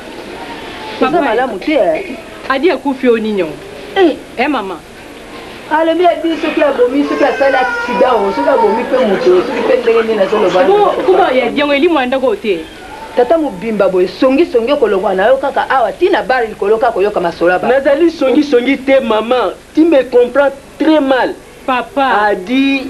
Eza malamu te eh. Adi akufi o nini yango? Eh. Eh mama. Alobi adi soki abomi soki asali accident o soki abomi pe moto soki pe ndenge nini azoloba. Bo kuma ya yango elimo ya ndako te. Tata mobimba boye songi songi okolongwa na yo kaka awa ti na bar likolo kaka koyoka masolo ya bato. Nazali songi songi te maman, tu me comprends très mal. Papa. Adi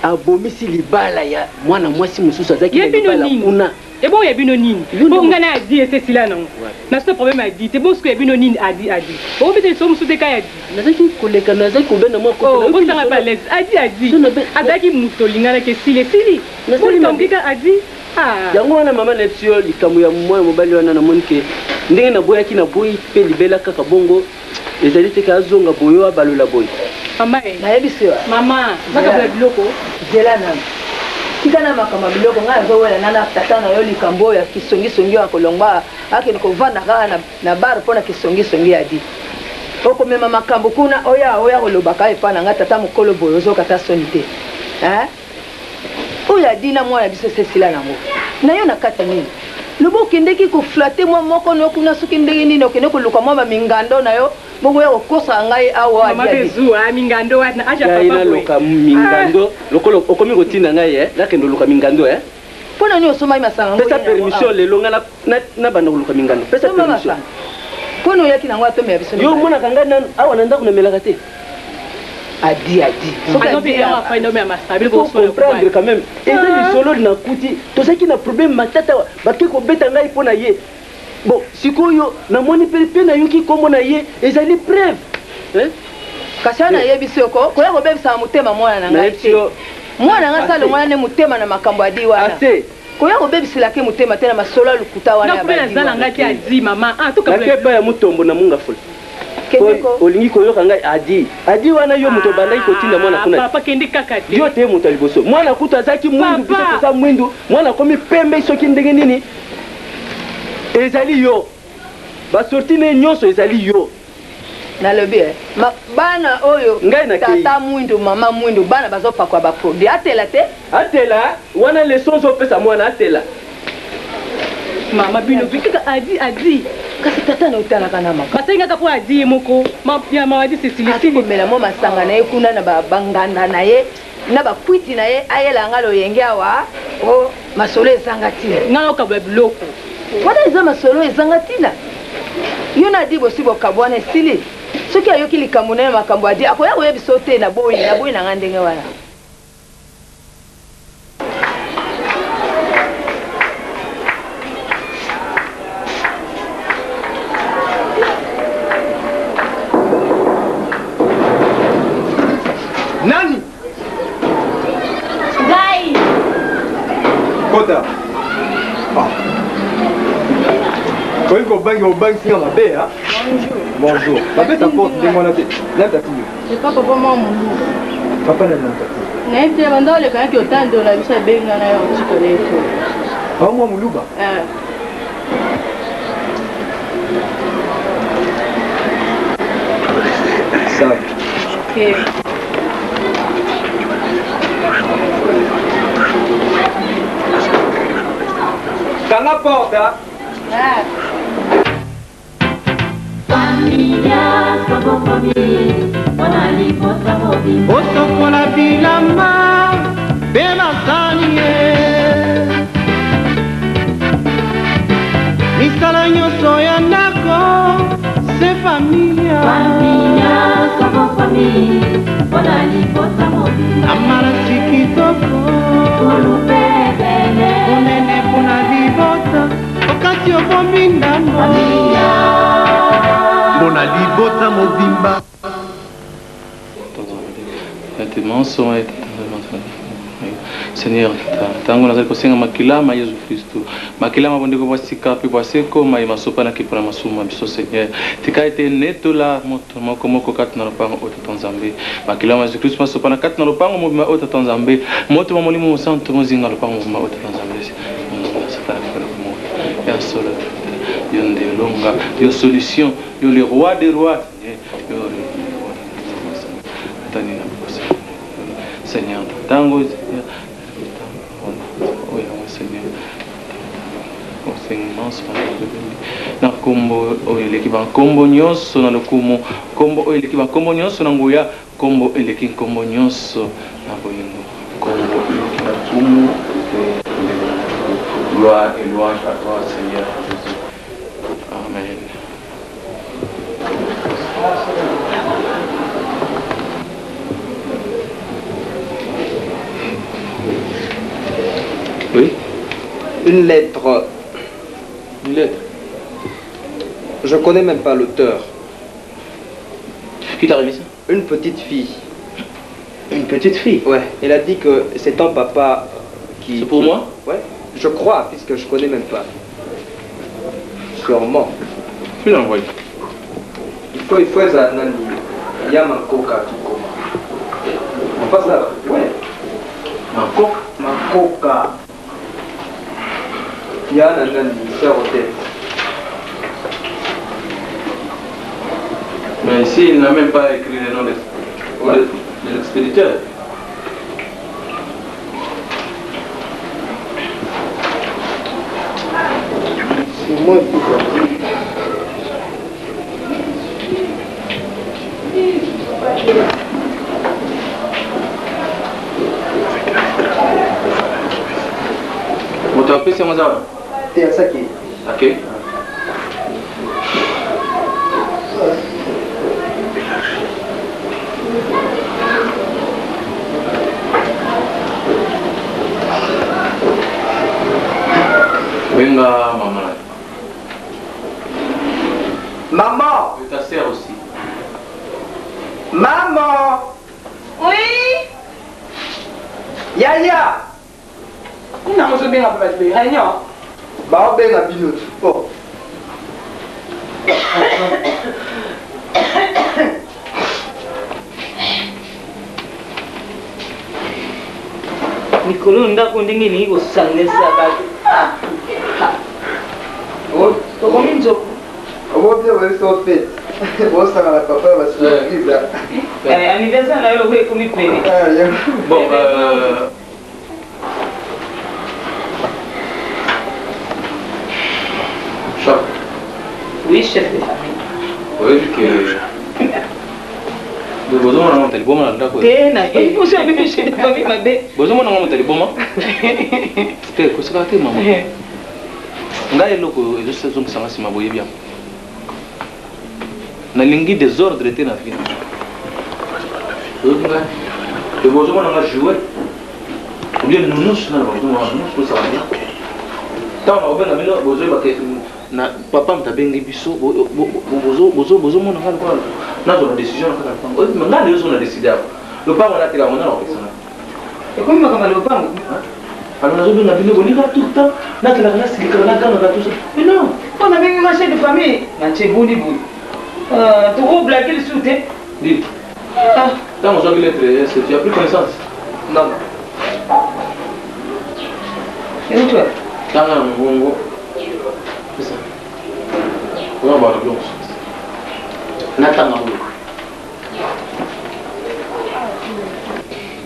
abomisi libala ya mwana mwasi mosusu azalaki na libala kuna. Ebongo ya bino nini? Po nga na Adi esi esila nango. Na sino problème ya Adi te. Bongo sikoyo ya bino nini Adi Adi. Okobeta lisolo mosusu te ka ya Adi. Nazalaki koleka nazalaki kobenda mwa kopo. Oh, bosanga pe à l'aise. Adi Adi. Azalaki moto tolinganaki esili esili. Bolikambo ka Adi. Ah. Yango wana mama nayebisi yo likambo ya mwana mobali wana namoni ke ndenge naboyaki naboyi mpe libela kaka bongo Ezali te ke azonga boye oyo abalola boye. Mama eh. Nayebisi yo. Mama, bakabola biloko. Zela nanu. Tika na makambo ya biloko ngai nazowela na na tata na yo likambo oyo ya kisongisongi oyo akolongwa akende kovanda kaka na, na bar mpo na kisongisongi ya di okomema makambo kuna oya oya kolobaka epai na ngai tata mokolo boye ozoyoka ata soni te eh? Oyo adi na mwana biso esi esila nango na yo na kati nini? Loba okendeki ko flatter mwa moko no kuna soki ndenge nini okende koluka mwa ba mingando na yo bongo oya kokosa ngai awa Mama adi pe adi. zuwa mingando wana age ya Ngai papa boye. naloka mingando lokola okomi kotinda ngai eh nakende oluka mingando eh. Mpo na nini osombaki masanga yango Pesa oye na yango permission awa? lelo ngai nabanda koluka mingando. Pesa Somba permission. masanga. Mpo na oyaki na yango atomela biso Yo mibale. omonaka ngai nanu awa na ndako namelaka te. Adi adi. Soki Azo adi pe awa fai nome ya masanga Il biloko faut osolo comprendre quand même. Eza lisolo nakuti tozalaki na problème matata bake kobeta ngai mpo na ye. Bon, sikoyo namoni mpe mpe nayoki nkombo na ye ezali preuve. Hein? Kasi wana nayebisi yo ko koya kobebisaka motema mwana na ngai Nayebisi te. yo Mwana na ngai Ase. salongola nde motema na makambo adi wana. Ase. Koya kobebiselaka ye motema te na masolo ya lokuta wana Nga ya kuna ba naza na adi ngai wana. te adi mama ah tokabola Nake epai ya Mutombo na Mungafula. Kende ko. Olingi koyoka ngai adi adi wana yo moto obandaki kotinda mwana kuna. Papa kende kaka te. Yo te moto ya liboso. Mwana kutu azalaki mwindu biso toza mwindu. Mwana akomi pembe soki ndenge nini. Ezali yo. Ba sortie ne nyonso ezali yo. Nalobi eh, ma, bana oyo Ngai nakei. tata mwindu mama mwindu bana bazopakola ba produit atela te. Atela wana leçon ozopesa mwana atela. Mama bino pe kaka adi adi. Kasi tata na otalaka na makambo. Basengi kaka po adi ye moko. Ma ya mama adi Cecile Ati komela mwa masanga na ye kuna na ba banganda na ye na ba kwiti na ye ayela nga loyenge awa o masolo ezanga tina. Nga nakokabola biloko. Wana eza masolo ezanga tina. Yo na Adi bosi bokabwana esili. Soki ayoki likambo na yo makambo Adi akoya koyebisa yo te naboyi naboyi na nga ndenge wana. Nani? Ngai. Kota. Ah. Oyi kobangi obangisi nga mabe ah. Bonjour. Bonjour. Babeta porte ndenge wana te. Nani tatindi yo? Epa papa mwa moluba. Papa nani nani tatindi? Nayebi te banda olekaki otandola biso abenga na yo otikala ye to. Papa mwa moluba? Eh. Safi. Okay. Kanga porte ah. Ah. Osokola bilamba mpe basani ye misala nyonso ya ndako se familia. Na malasi kitoko monene mpona libota okati obomi ndambo mpona libota mobimba. Seigneur, ntango nazali kosenga makila ma Yesu Kristo, makila ma bondeko bwa sika mpe bwa seko maye masopanaki mpo na masumu ma biso, Seigneur, tika ete netola moto moko moko kati na lopango oyo, Tata Nzambe. Makila ma Yesu Kristo masopana kati na lopango mobimba oyo, Tata Nzambe. Moto mwa Molimo Mosantu mozinga lopango mobimba oyo, Tata Nzambe. Satana akokana komona. Ya solo, yo nde elonga, yo solution, yo le roi des rois, Seigneur, yo le roi ata nini nakokosa Seigneur, ntango Seigneur, oyo yango Seigneur, na nkombo oyo eleki bankombo nyonso na lokumu, nkombo oyo eleki bankombo nyonso na nguya, nkombo eleki nkombo nyonso na bolingo, nkombo eleki na lokumu. Gloire et louange à toi, Seigneur Jésus. Amen. Oui. Une lettre. Une lettre. Je connais même pas l'auteur. Qui t'a remis ça? Une petite fille. Une petite fille? Ouais. Elle a dit que c'est ton papa qui... C'est pour moi? Ouais. Je crois, puisque je connais même pas. Sûrement. Tu l'as envoyé. Il faut, il faut être nani. Yamankoka Tukoma. On passe là. Ouais. Mankoka? Mankoka. Ya nani, sœur hôtel. Mais ici, il n'a même pas écrit le nom de, ouais. de l'expéditeur. C'est moi qui moto apesi yango aza wana te asaki ake benga mama na Maman! Et ta sœur aussi. Maman! Oui! Yaya! Nini yango ozobenga mpe bato boye? Réunion? Baobenga bino oh. Mikolo ndako ndenge elingi kosangisa bato. Tokomi nzoku. Obobi obobi fete. Bosangana papa ya basurprise. Anniversaire na yo lokola ekomi pene. Bon, euh, Chef. Oui, chef de famille. Oyebi ke bozomona ngo moto liboma na ndako te na poso ya bibi chef de famille mabe. Bozomona ngo moto liboma te, koseka te mama. Ngai eloko ezozongisanga nsima, boyebi yango, nalingi désordre te na vie. Oyoki ngai? Bozomona nga jouet ou bien nounours? Nga na bozomona nounours kosaka bien. Ntango nakobenga bino, bozoyeba ke na papa moto abengi biso. Bozomona nga lokola nazwa na décision na kaka lopango. Nga nde ozo na décide awa lopango nateka yango, nga nakopesanga. Ekomi makambo ya lopango. Alors nazobenga bino, bolinga tout le temps nakelaka, nasilikaka, nagangaka, tout ça, mais non. Mpo nabengi nga chef de famille natie boni boye, tokoblake lisusu te. Di ntango ozwaki lettre, tu as pris connaissance? Non, non. Euti wapi? Tanga na mongongo, pesa oyo bana biloko natanga oyo.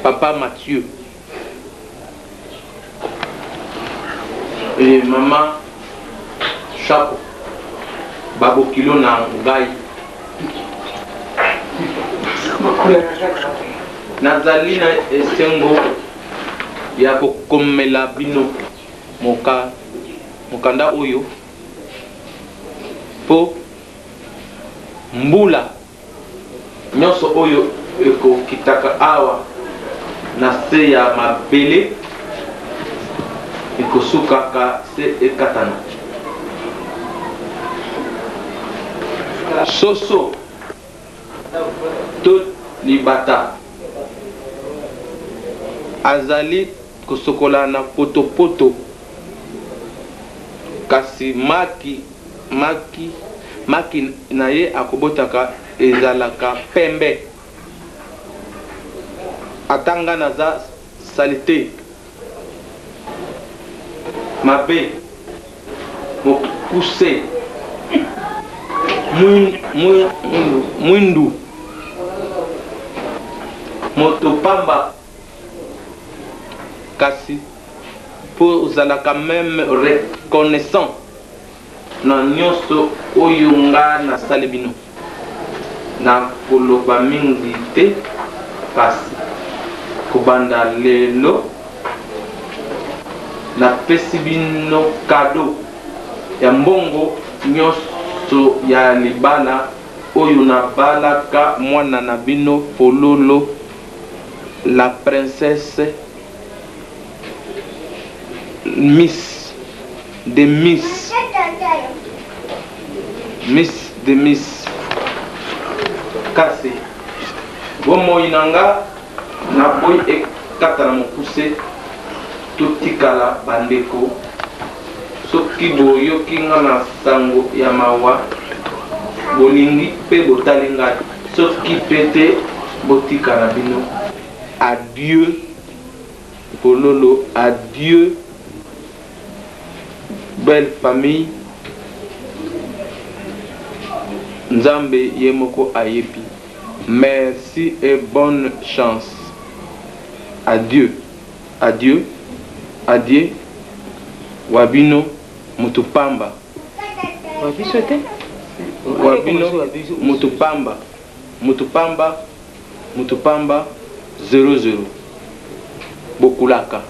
Papa Mathieu et maman Chako, babokilo na ngai, nazali na esengo ya kokomela bino moka, mokanda oyo mpo mbula nyonso oyo ekokitaka awa Na se ya mabele ekosukaka se ekatana. Soso to libata azali kosokola na potopoto, kasi maki, maki, maki na ye akobotaka ezalaka pembe. Ata nga naza salite, mabe, mokuse, mwindu, moto pamba, kasi po ozalaka meme reconnaissant na nionso oyo nga nasali bino. Nakoloba mingi te kasi kobanda lelo napesi bino cadeau ya mbongo nionso ya libala oyo nabalaka mwana na bino Fololo la princesse Miss de Miss Miss de Miss Kasi bomoi na nga naboyi ekatana mokuse totikala bandeko soki boyoki nga na sango ya mawa bolingi pe botali ngai soki pe te botika na bino adieu Bololo adieu belle famille nzambe ye moko ayebi merci et bonne chance adieu adieu adie wa bino mutu pamba Wa biso te. Wa bino mutu pamba mutu pamba Mutu pamba zero zero bokulaka.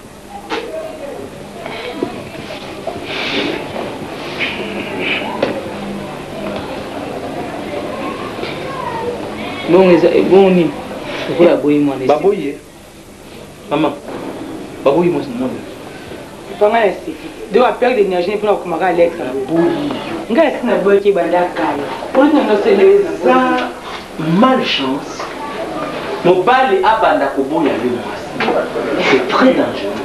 Bongo eza bongo nini? Lokola aboyi mwana esi. Baboyi ye. Mama, baboyi mwasi mwana. Papa ngai naseki te. Donc a perdre énergie mpona kokomaka lettre. Naboyi yo. Ngai nasi naboyaki ebanda kala. Mpona nini osala Eza malchance mobali abanda koboya yo mwasi. C'est très dangereux.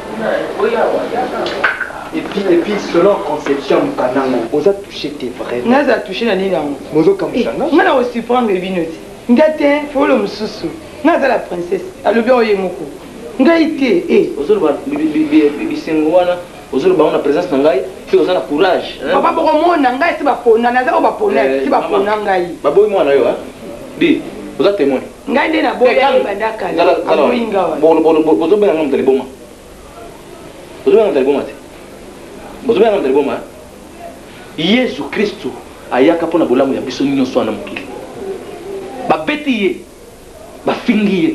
Et puis, et puis selon conception mokanda yango oza touché te vraiment. Naza touché na nini yango? Bozokamwisa nga. Nga na kosurprendre bino te. Nga te, folo mosusu. Nga aza la princesse. Alobi yango ye moko. Ngai te eh. Ozoloba bisengo wana ozoloba yango na presence na ngai pe oza na courage hein. Papa bokomona ngai si bapona naza oyo bapona si bapona ngai. Baboyi mwana yo hein. Di oza temoin. Ngai nde naboya ye banda kala. Aboyi nga wana. Bozobenga nga moto ya liboma. Bozobenga nga moto ya liboma te. Bozobenga nga moto ya liboma hein. Yezu Kristu ayaka mpo na bolamu ya biso nyonso wana mokili. Babeti ye. Bafingi ye,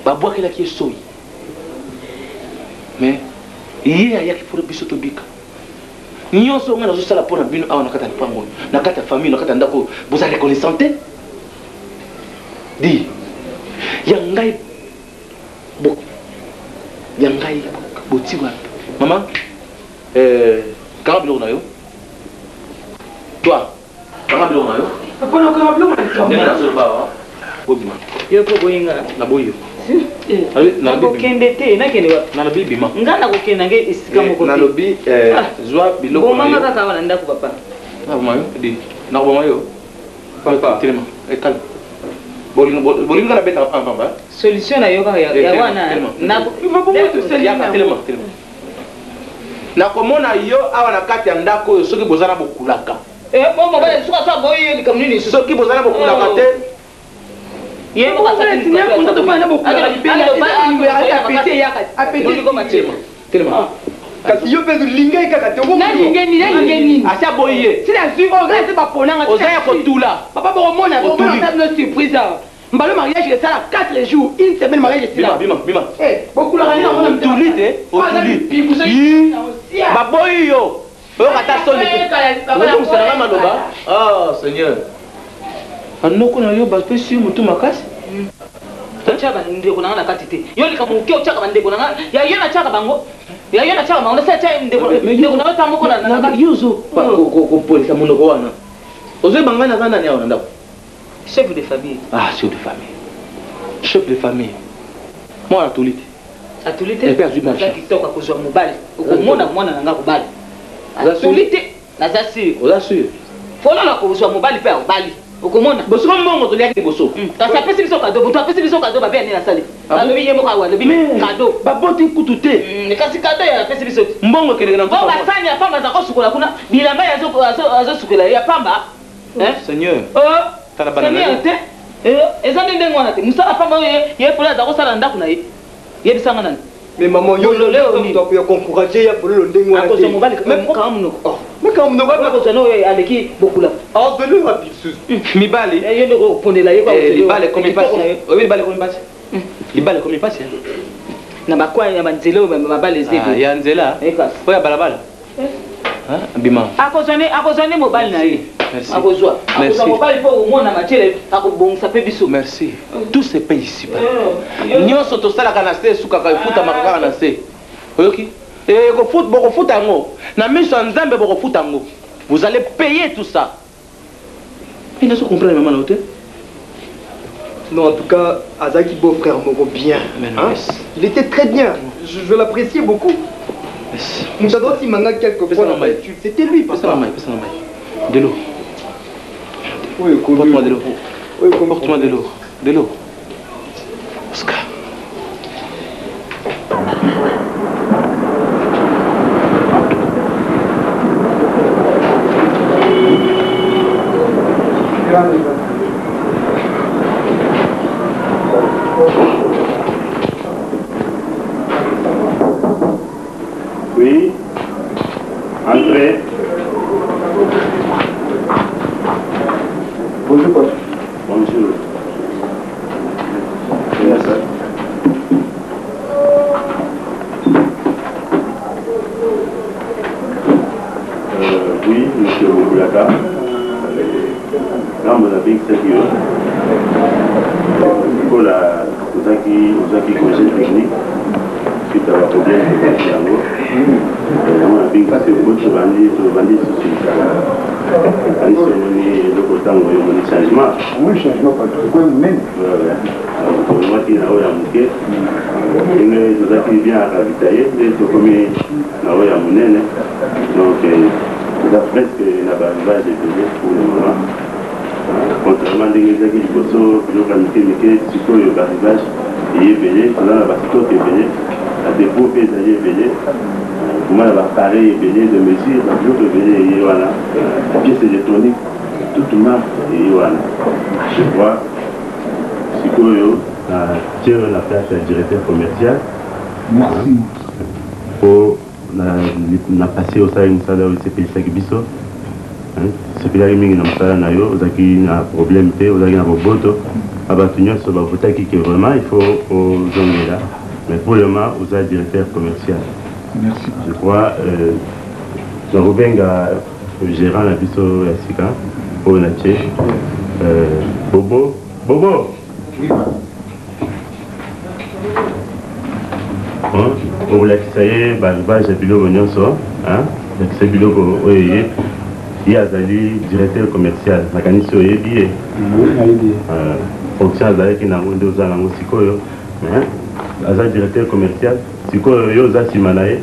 babwakelaki ye soyi. Mais ye ayaki mpo biso tobika. Nyonso oyo ngai nazosala mpo na bino awa na kati ya lopango oyo, na kati ya famille, na kati ya ndako oyo, boza reconnaissant te? Di, ya ngai bo, ya ngai boti wapi? Mama, eh, kanga biloko na yo. Toi, Kanga biloko na yo. Papa na kanga biloko na likambo. Ndenge nazoloba awa. Bobima. Yo mpe oboyi nga. Naboyi yo. Nakokende te, nakende wapi? Nalobi bima. Nga nakokende nange esika moko te. Nalobi zwa biloko na yo. Bomanga kaka awa na ndako papa. Nakoboma yo. Di. Nakoboma yo. Papa. Telema. Ekala. Bolingi nga nabetaka pamba pamba. Solution na yo kaka ya wana. Yaka telema telema. Nakomona yo awa na kati ya ndako oyo soki boza na bokulaka. Eh, bon mobali suka so aboyi yo likambo nini lisusu? Soki boza na bokulaka te. Ye moko asali Telema. Kasi yo mpe linga ye kaka te. Nalinge nini? Nalinge nini? Asi aboyi ye. Sila zui oyo ngai se baponanga. Oza ya kotula. Papa bokomona bokomona bino surprise awa. Mbalo mariage esala 4 jours, une semaine mariage esila. Bima, bima, bima. Eh, bokulaka nini yango na mitema? Otuli te, otuli. Baboyi yo. Oyoka ata soni te. Ozongisela nga maloba. Ah, Seigneur. Banoko na yo bapesi yo motu makasi. Kotya bandeko na nga na kati te. Yo likambo moke otyaka bandeko na nga. Ya yo natyaka bango. Ya yo natyaka bango. Nasi atya ndeko ndeko na yo ta moko na na kati. Yo ozo kopolisa monoko wana. Ozoyeba ngai naza nani awa na ndako? Chef de famille. Ah, chef de famille. Chef de famille. Mwana atuli te. Atuli te. Epe azwi Aza kitoko akozwa mobali. Okomona mwana na nga kobala. Atuli te. Naza sur. Oza sur? Fololo akozwa mobali mpe akobali. Okomona. Bosiko mbongo toliaki liboso. Kasi apesi biso cadeau, moto apesi biso cadeau babe ya nini asali? Ah Alobi ye moko awa alobi cadeau. Baboti kutu te. Kasi cadeau ya apesi biso te. Mbongo ekendeke na Bo basani ya pamba aza kosukola kuna, bilamba ya azo sukola ya pamba. Hein? Seigneur. Oh. Tala bana na Seigneur te. Eh, eza nde ndenge wana te. Mosala pamba oyo ye Fololo aza kosala na ndako na ye. Yebisa nga nani? Mais maman, yo yo ya encourager ya fololo ndenge wana te. Akozwa mobali kanga monoko. Mais kanga monoko akozwa no oyo aleki bokula. Akozwa wapi lisusu? Mibali. Yo nde okoponela ye kwa. Libala ekomi pasi. Oyebi libala ekomi pasi? Libala ekomi pasi. Na ba coin ya banzela oyo mabala eza ebele. Ya nzela? Oyo ya balabala? Bima. Akozwa nde akozwa nde mobali na ye. Akozwa. Akozwa mobali mpo omona matiele akobongisa mpe biso. Merci. Tout se paye ici bas. Nyonso tosalaka na se esukaka efutamaka kaka na se. Oyoki? Bokofuta yango. Na miso ya Nzambe bokofuta yango. Vous allez payer tout ça. Mais nazo comprendre maman na yo te. Non, en tout cas, Azaki beau frère moko bien. Hein? Il était très bien. Je l'appréciais beaucoup. Nous avons aussi manga quelques fois. C'était lui, papa. De l'eau. Porte-moi de l'eau. Porte-moi de l'eau. De l'eau. Oscar. Oui. Entrez. Bonjour, papa. Bonjour. Oui, monsieur Bokulaka. Ngambo nabengisaki yo lokola ozaki ozwaki congé technique suite ya baproblème tozwaki yango yango nabengisi yo po tobandi tobandi lisusu mosala kanisi omoni eloko ntango oyo omoni changement. Oui, changement partout. Ekomi monene. Tolongwaki na oyo ya moke ndenge tozalaki bien ravitaye nde tokomi na oyo ya monene, donc toza presque na baarrivage ebele pour le moment, contrairement ndenge ezalaki liboso biloko ya mike mike. Sikoyo baarrivage eye ebele, toza na bastock ebele, badepot mpe ezali ebele, vraiment na baappareil ebele de mesure, babiloko ebele eye wana, bapièce électronique toute marque eye wana. Je crois sikoyo na tie oyo na place ya directeur commercial. Merci. Po na passé osalaki mosala oyo esepelisaki biso, sepelaki mingi na mosala na yo, ozalaki na problème te, ozalaki na boboto na bato nyonso, bavotaki ke vraiment il faut ozongela, mais pour le moment oza directeur commercial. Merci. Je crois nakobenga gérant na biso ya sika oyo na tie, Bobo. Bobo. Okolakisa ye barivage ya biloko nyonso, lakisa biloko oyo ye ye azali directeur commercial. Nakanisi oyebi ye, fonction azalaki nango nde oza nango sikoyo. Aza directeur commercial sikoyo, yo oza nsima na ye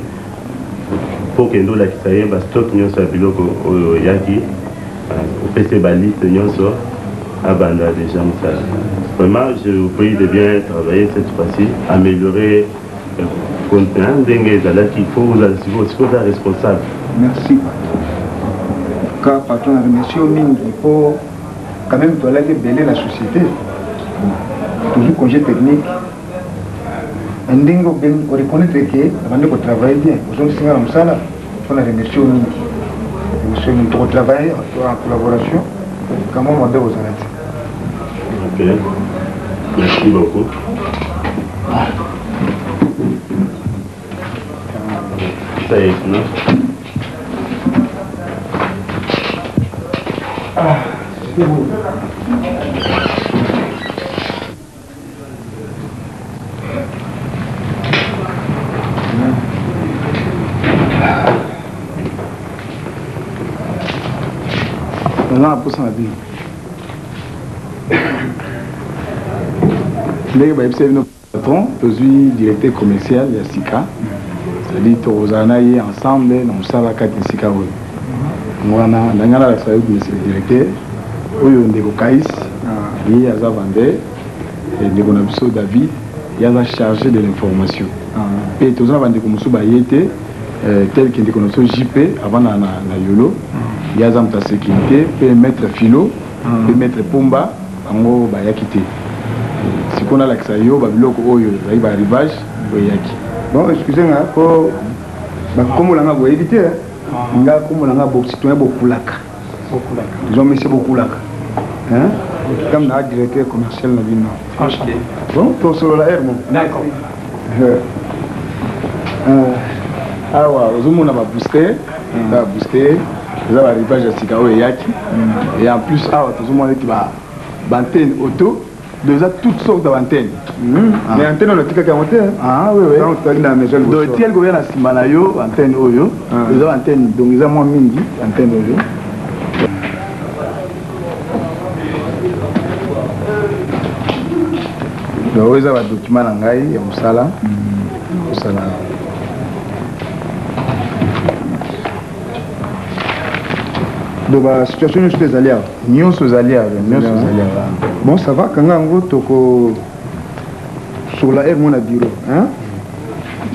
mpo okende olakisa ye bastock nyonso ya biloko oyo oyaki, opesi ye baliste nyonso, abanda déjà mosala. Vraiment, je vous prie de bien travailler cette fois-ci, améliorer ndenge ezalaki. Il faut ozala sikoyo sikoyo oza responsable. Merci ka patron, na remercie yo mingi mpo quand même toalaki ebele na société, toujours congé technique, ndenge oreconnaître ke nabandi kotravaille bien, ozongisi nga na mosala. Mpo na remercie yo mingi, remercie yo mingi. Tokotravaille en collaboration, kamwa mabe kozala te. Ok, merci beaucoup. Ça y est, non? Ah, c'est bon. Naza na posa na bino. Ndenge bayebisaki bino patron, tozwi directeur commercial ya sika. C'est-à-dire tokozala na ye ensemble na mosala kati na esika oyo. Yango wana ndenge nalakisa yo monsieur le directeur oyo ndeko Kais, ye aza vendeur, ndeko na biso David, ye aza chargé de l'information. Mpe toza na bandeko mosusu baye te. Eh, tel que ndeko na biso JP avant na, na, na Yolo mm. ye aza moto ya sécurité mpe maître Philo mpe mm. maître Pomba bango bayaki te eh, sikoyo nalakisa yo babiloko oyo ezali ba arrivage oyo eyaki bon excuse nga po bakombo na nga boyebi te ah. nga kombo na nga citoyen bokulaka disons monsieur bokulaka hein comme na directeur commercial na bino bon tosolola heure moko d'accord euh, euh, awa ozomona ba booster hmm. ba booster eza ba rivage ya sika oyo eyaki hmm. et en plus awa tozomona ete ba antenne auto donc eza toutes sortes ya baantenne hmm. ah. mais antenne oyo natikaki yango te ah, oui, oui. tozalaki na maison donc etikali koya na nsima na yo antenne oyo ah. eza baantenne donc eza mwa mingi antenne oyo donc oyo eza badocument na ngai ya mosala mosala Donc ba situation nyonso mpe ezali awa nyonso ezali awa nyonso ezali awa bon ça va kanga yango toko sola heure moko na bureau hein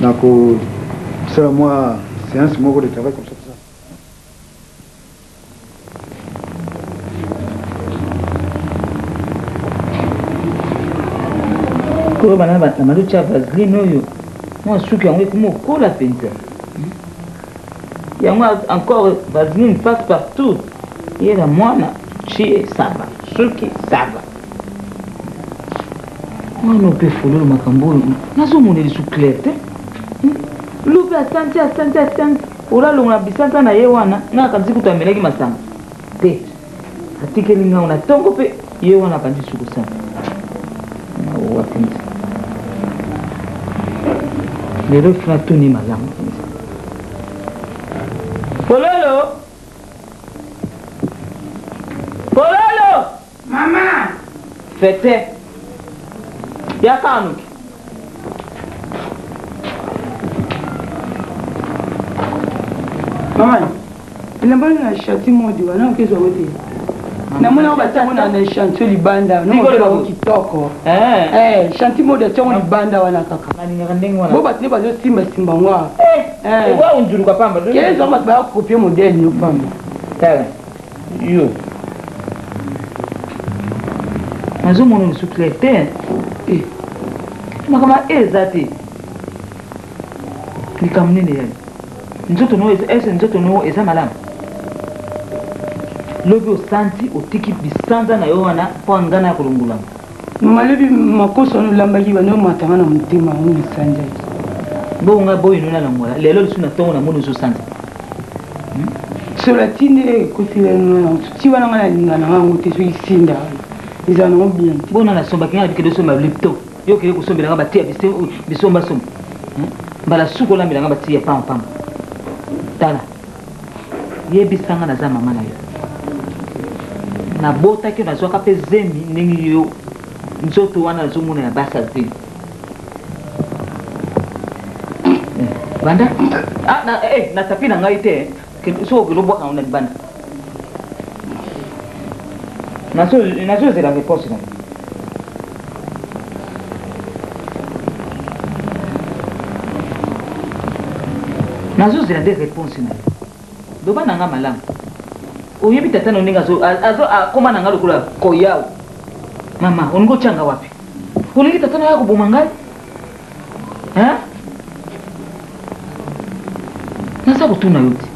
nakosala mwa séance moko de travail comme ça tout ça Koloba na na maluti ya vaseline oyo mwa suki yango ekomi okola mpenza yango encore vaseline passe partout ye na mwana tie sava suki sava mwana mpe fololo makambo oyo nazomona lisu clair te hmm? lupe asanti asanti asanti olalongola bisanza na ye wana ngai akanisi kutu amelaki masanga te atikeli ngai na ntongo mpe ye wana abandi su kosala owa mpenza lelo funa tuni malamu mpenza fololo fololo mama fete yaka noki mama elamba na chati modi wana okezwa yango te namoni yango batiango na echantio libanda namonango kitoko chanti modi atiango libanda wana kaka bo bato nde bazosimbasimba yango awa bato baya kopie modele no pamba tala yo nazomona lisusu clair te eh. makambo ya eza te likambo nini eyali nzoto no ese nzoto no eza malamu lobi osanti otiki bisanza na yo wana mpo nga na kolongolama mama lobi makoso wana olambaki bando omatanga na motema yango nasanzaki bongo nga boyi no nalongola lelo lisusu na ntongo namoni ozosanza hmm? solo atindi ekotela ti wana nga nalinga na yango te soki sinda ezala nango bien te bona nasombaki nga nabikende osomba lipto yo okende kosombela nga batiya bisombasomba hmm? mbala suka olambela nga batiya pamba pamba tala yebisa nga naza mama na yo nabotaki yo nazwaka mpe zemi ndenge yo nzoto wana nazomona ya basa zemi eh, banda ah, na, eh, na tapi na ngai te soki okende obwaka yango na libanda nazozela réponse na yo nazozela nde réponse na yo loba na nga malamu oyebi tata no ndenge akoma na nga lokola koyao mama olingi otya nga wapi olingi tata na yo akoboma ngai Hein? Naza kotuna yo te.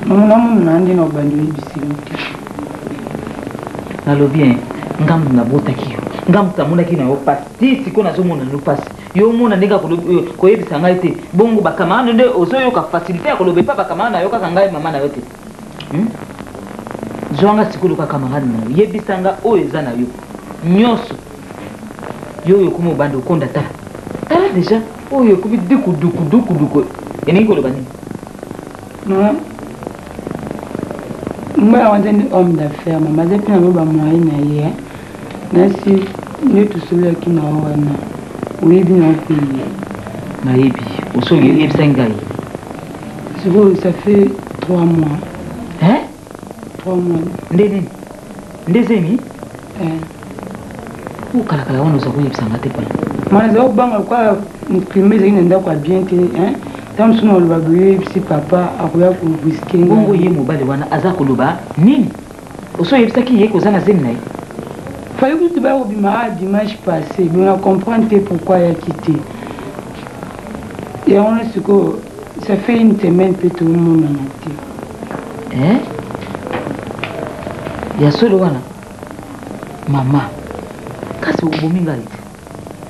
Mama namona na nde na obandi oyebisi yo te. Nalobi hein, nga moto nabotaki yo. Nga moto namonaki na yo pasi. Ti sikoyo nazomona no pasi. Yo omona ndenge eh, koyebisa ngai te. Bongo ba camarade nde ozoyoka facilité ya koloba epa ba camarade na yo kaka ngai mama na yo te. Hmm? Zwa nga sikoyo loka camarade na yo. Yebisa nga oyo eza na yo. Nyonso. Yo oyo okomi obanda okonda tala tala deja oyo ekomi duku duku duku duku elingi koloba nini? Maman. Mobali yango aza nde homme d'affaires mama aza mpe na mwa bamoyen na ye nasi nde tosololaki na yo wana oyebi na yo mpe ye. Nayebi osoki oyebisaki ngai. Sikoyo ça fait 3 mois. Hein? 3 mois. Nde nini? Nde zemi? Eh. Okalakala wana oza koyebisa nga te mpona. Mwana aza kobanga lokola climat ezali na ndako ya bien te hein? Ntango mosusu nakoloba boye oyebisi papa akoya kobriske ngai. Bongo ye mobali wana aza koloba nini? Osi oyebisaki ye ke oza na zemi na ye? Fallait kutu baya kobima awa dimanche passe mais na comprendre te pourquoi ayaki te. Yango wana sikoyo ça fait une semaine mpe tomonana te. Eh? Ya solo wana? Mama, kasi obomi ngai te.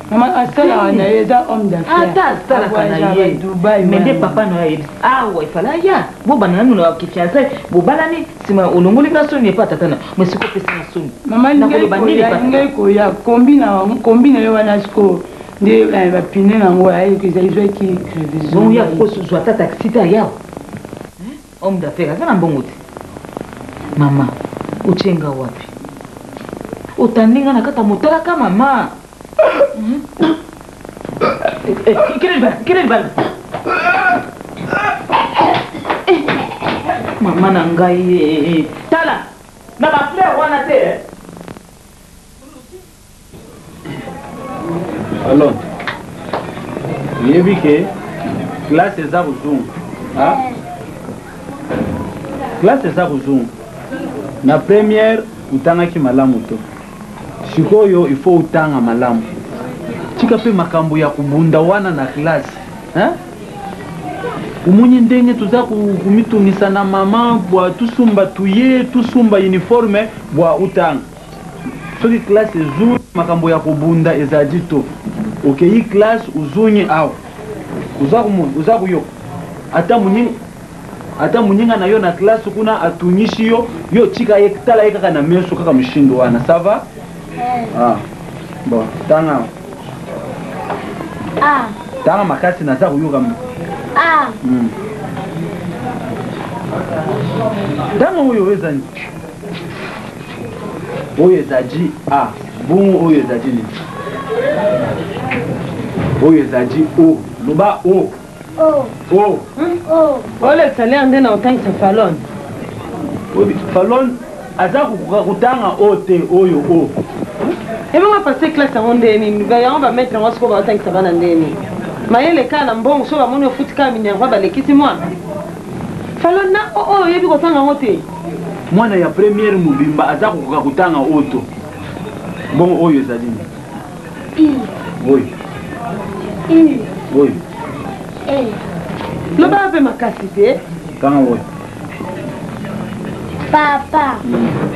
Mama asalaka na ye eza homme d'affaires. Ata asalaka na ye. Mais nde papa na yo ayebisi awa ifala aya bobanda nanu na kifiançailles bobalani sima olongoli nga soni epa tata na mais sikoyo opesi nga soni. Mama ngai koya kombi na kombi na yo wana sikoyo nde eh, bapine na yango ezwaki crevaison. Bongo ya kozwa ata taxi te aya Homme d'affaires aza na mbongo te. Mama, otie nga wapi? Otandi nga na kati ya motalaka mama. Hmm? Eh, kende libanda, kende libanda. Eh, mama na ngai eh, eh. Tala, na ba fleurs wana te. Eh. Alors, oyebi ke classe eza kozonga ah? Classe eza kozonga na première otangaki malamu to sikoyo il faut otanga malamu tika mpe makambo ya kobunda wana na classe hein? Omoni ndenge toza komitungisa na mama bwa tusumba tuye tusumba uniforme bwa otanga Soki classe ezui makambo ya kobunda ezali to okeyi classe ozongi awa oza komona oza koyoka ata moninga ata moninga na yo na classe kuna atungisi yo yo tika ye tala ye kaka na meso kaka moshindo wana ça va ah bon tanga A. Tanga makasi naza koyoka A. Tanga oyo ezali Oyo ezali A. Bongo oyo ezali nini? Oyo ezali O. Loba O. O. O. O. Olekisa lere nde na otangisa Falon. Falon aza kokoka kotanga O te oyo O. Ebongo passe classe yango nde nini? Yango ba maître yango sikoyo baotangisa bana nde nini? Mayele kaka na mbongo soki bamoni ofuti kaka minerva balekisi mwana. Falon na O oyo oyebi kotanga yango te? Mwana ya première mobimba aza kokoka kotanga oyo to bongo oyo ezali nini? I. Oyo. U. Oyo. E. Loba mpe makasi te. Tanga oyo. Papa.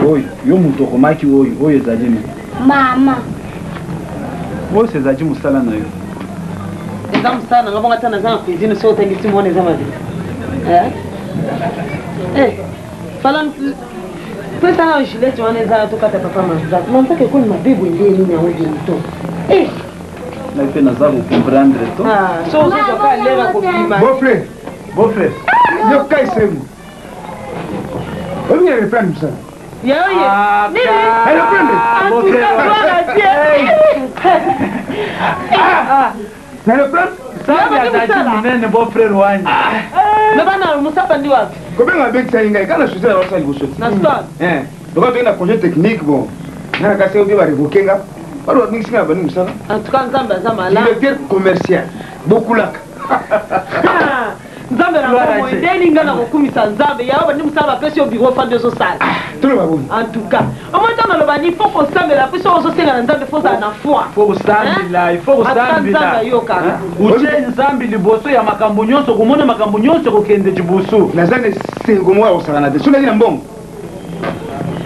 Oyo yo moto okomaki oyo oyo ezali nini? Mama. Oyo ezali mosala na yo. Eza mosala na nga bongo ata naza na cuisine soki otangisi mwana eza mabe. Eh? Eh. Falon pesa na gilette wana eza tokata papa manzaka manzaka ekomi mabe boye nde nini yango bientôt eh ngai mpe naza kocomprendre to ah, so ozozwa ka lera kobima beau-frère beau-frère yoka esengo oyebi na reprendre mosala yaoye reprendre na reprendre Nzambe azalaki monene beau frère wanyi. Loba na musapa ndi wapi? Kobenga abengisaki ngai kaka na sujet na basala liboso ti. Na stade. Eh, lokola toyei na congé technique bon. Nga na kasi obi ba revoquer nga. Balo babengisi nga na bandi mosala. En tout cas Nzambe aza malamu. Directeur commercial. Bokulaka. Nzambe na bomoi ndeni nga na kokumisa Nzambe yayo bandi mosala bapesi yo biro ofandi ozosala. Toloba boni. En tout cas omoni ntango naloba ni faut kosambela mpe soki ozosenga na Nzambe faut ozala na foi. Faut kosambela, il faut kosambela. Nzambe ayokaka. Otie Nzambe liboso ya makambo nyonso, okomona makambo nyonso ekokende liboso. Naza na esengo moko ya kosakana te. Soki nazali na mbongo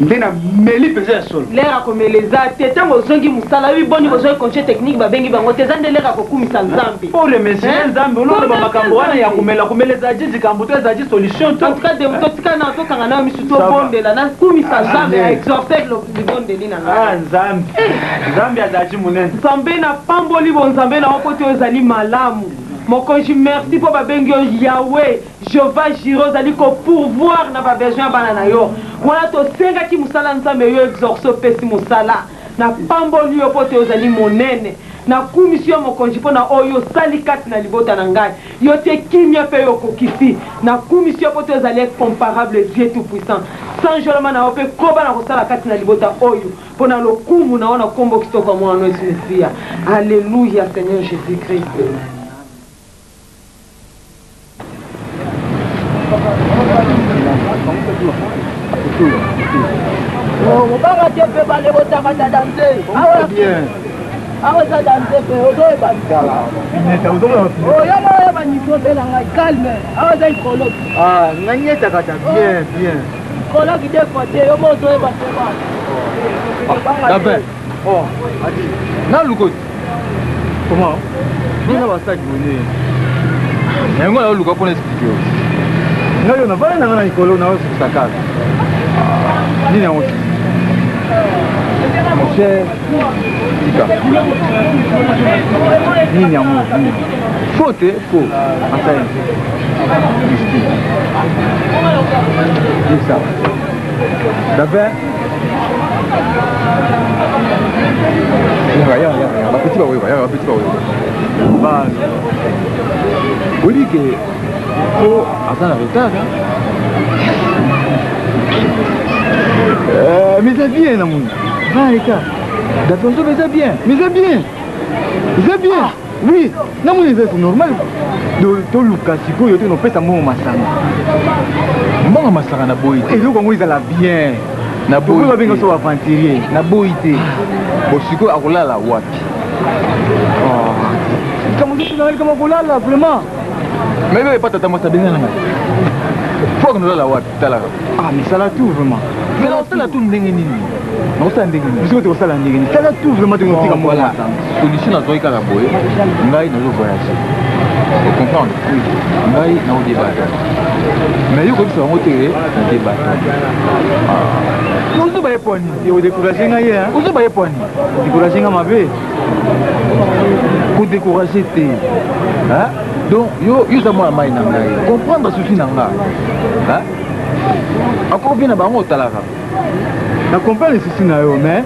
nde nameli mpenza ya solo. Lere ya komela eza te ntango ozongi mosala oyebi boni bozwaki congé technique babengi bango te eza nde lere ya kokumisa Nzambe. Po remercier Nzambe ololoba makambo wana ya komela komela ezali likambo to ezali solution to. En tout cas de totika na tokanga nayo misu tobondela nakumisa Nzambe ya exaucer libondeli na ngai. Ah Nzambe Nzambe azali monene. Nzambe napamboli bonzambe na yo mpo te ozali malamu. Mokonzi, merci mpo babengi yo Yahweh, Jehovah Jireh, ozali ko pourvoir na ba besoin ya bana na yo. Wana tosengaki mosala Nzambe, yo exauce opesi mosala. Napamboli yo mpo te ozali monene. Nakumisi yo Mokonzi mpo na oyo osali kati na libota na ngai. Yo tie kimia mpe yo okokisi. Nakumisi yo mpo te ozali incomparable Dieu tout puissant. Sanjolama na yo mpe koba na kosala kati na libota oyo mpo na lokumu na yo na nkombo kitoko ya Mwana no Yesu Mesiya. Alleluia Seigneur Jesus Christ. Obanga te mpe bale botakata danse awa eza danse mpe ozoyeba oyo oyeba nivo mpe na ngai calme awa eza ikoloki ngai nyetakata bien bien ikoloki de fois te yo mo ozoyeba te ba Oh, adi. Na luko. Comment? Nina basaki boni. Yango na luka pona expliquer yo. Ngai yo na bana na ngai likolo na osukisa kaka. Nini yango? Mon cher, tika. Nini yango? Nini? Faux te, faux. Asali. Yebisa. David. Yaka, yaka, yaka, yaka. Bapeti bakoyoka, yaka, bapeti bakoyoka. Bana. Oyebi ke po aza na retard. Hein? Euh, mais eza bien na moni. Aza na retard. David Nzobe eza bien. Mais eza bien. Eza bien. Ah. Oui, na moni eza normal. Toluka sikoyo te nopesa mbongo masanga. Mbongo masanga na boyi te. Eloko yango ezala bien. Na boyi. Babenga so aventurier. Na boyi te. Bo sikoyo akolala wapi? Oh. Likambo mosusu na likambo akolala vraiment. Mais bebe pata tata mwasi abenga na ngai. Faut akolala wapi? Talaka. Ah, mais sala tout vraiment. Mais nakosala tout ndenge nini? Nakosala ndenge nini? Biso tokosala ndenge nini? Sala tout vraiment tokotika moko Voilà. Solution nazwaki kaka boye, ngai nazo voyager. Ocomprendre? Ngai nakodebata. Mais yo koyebisa bango te na debata. Ozoba ye pwani. Odécourage ngai ye. Ozoba ye pwani. Décourage ngai mabe. Kodécourage te. Hein? Donc yo yo oza mwana mai na ngai. Comprendre souci na nga. Hein? Encore bien na bango otalaka. Na comprendre souci na yo mais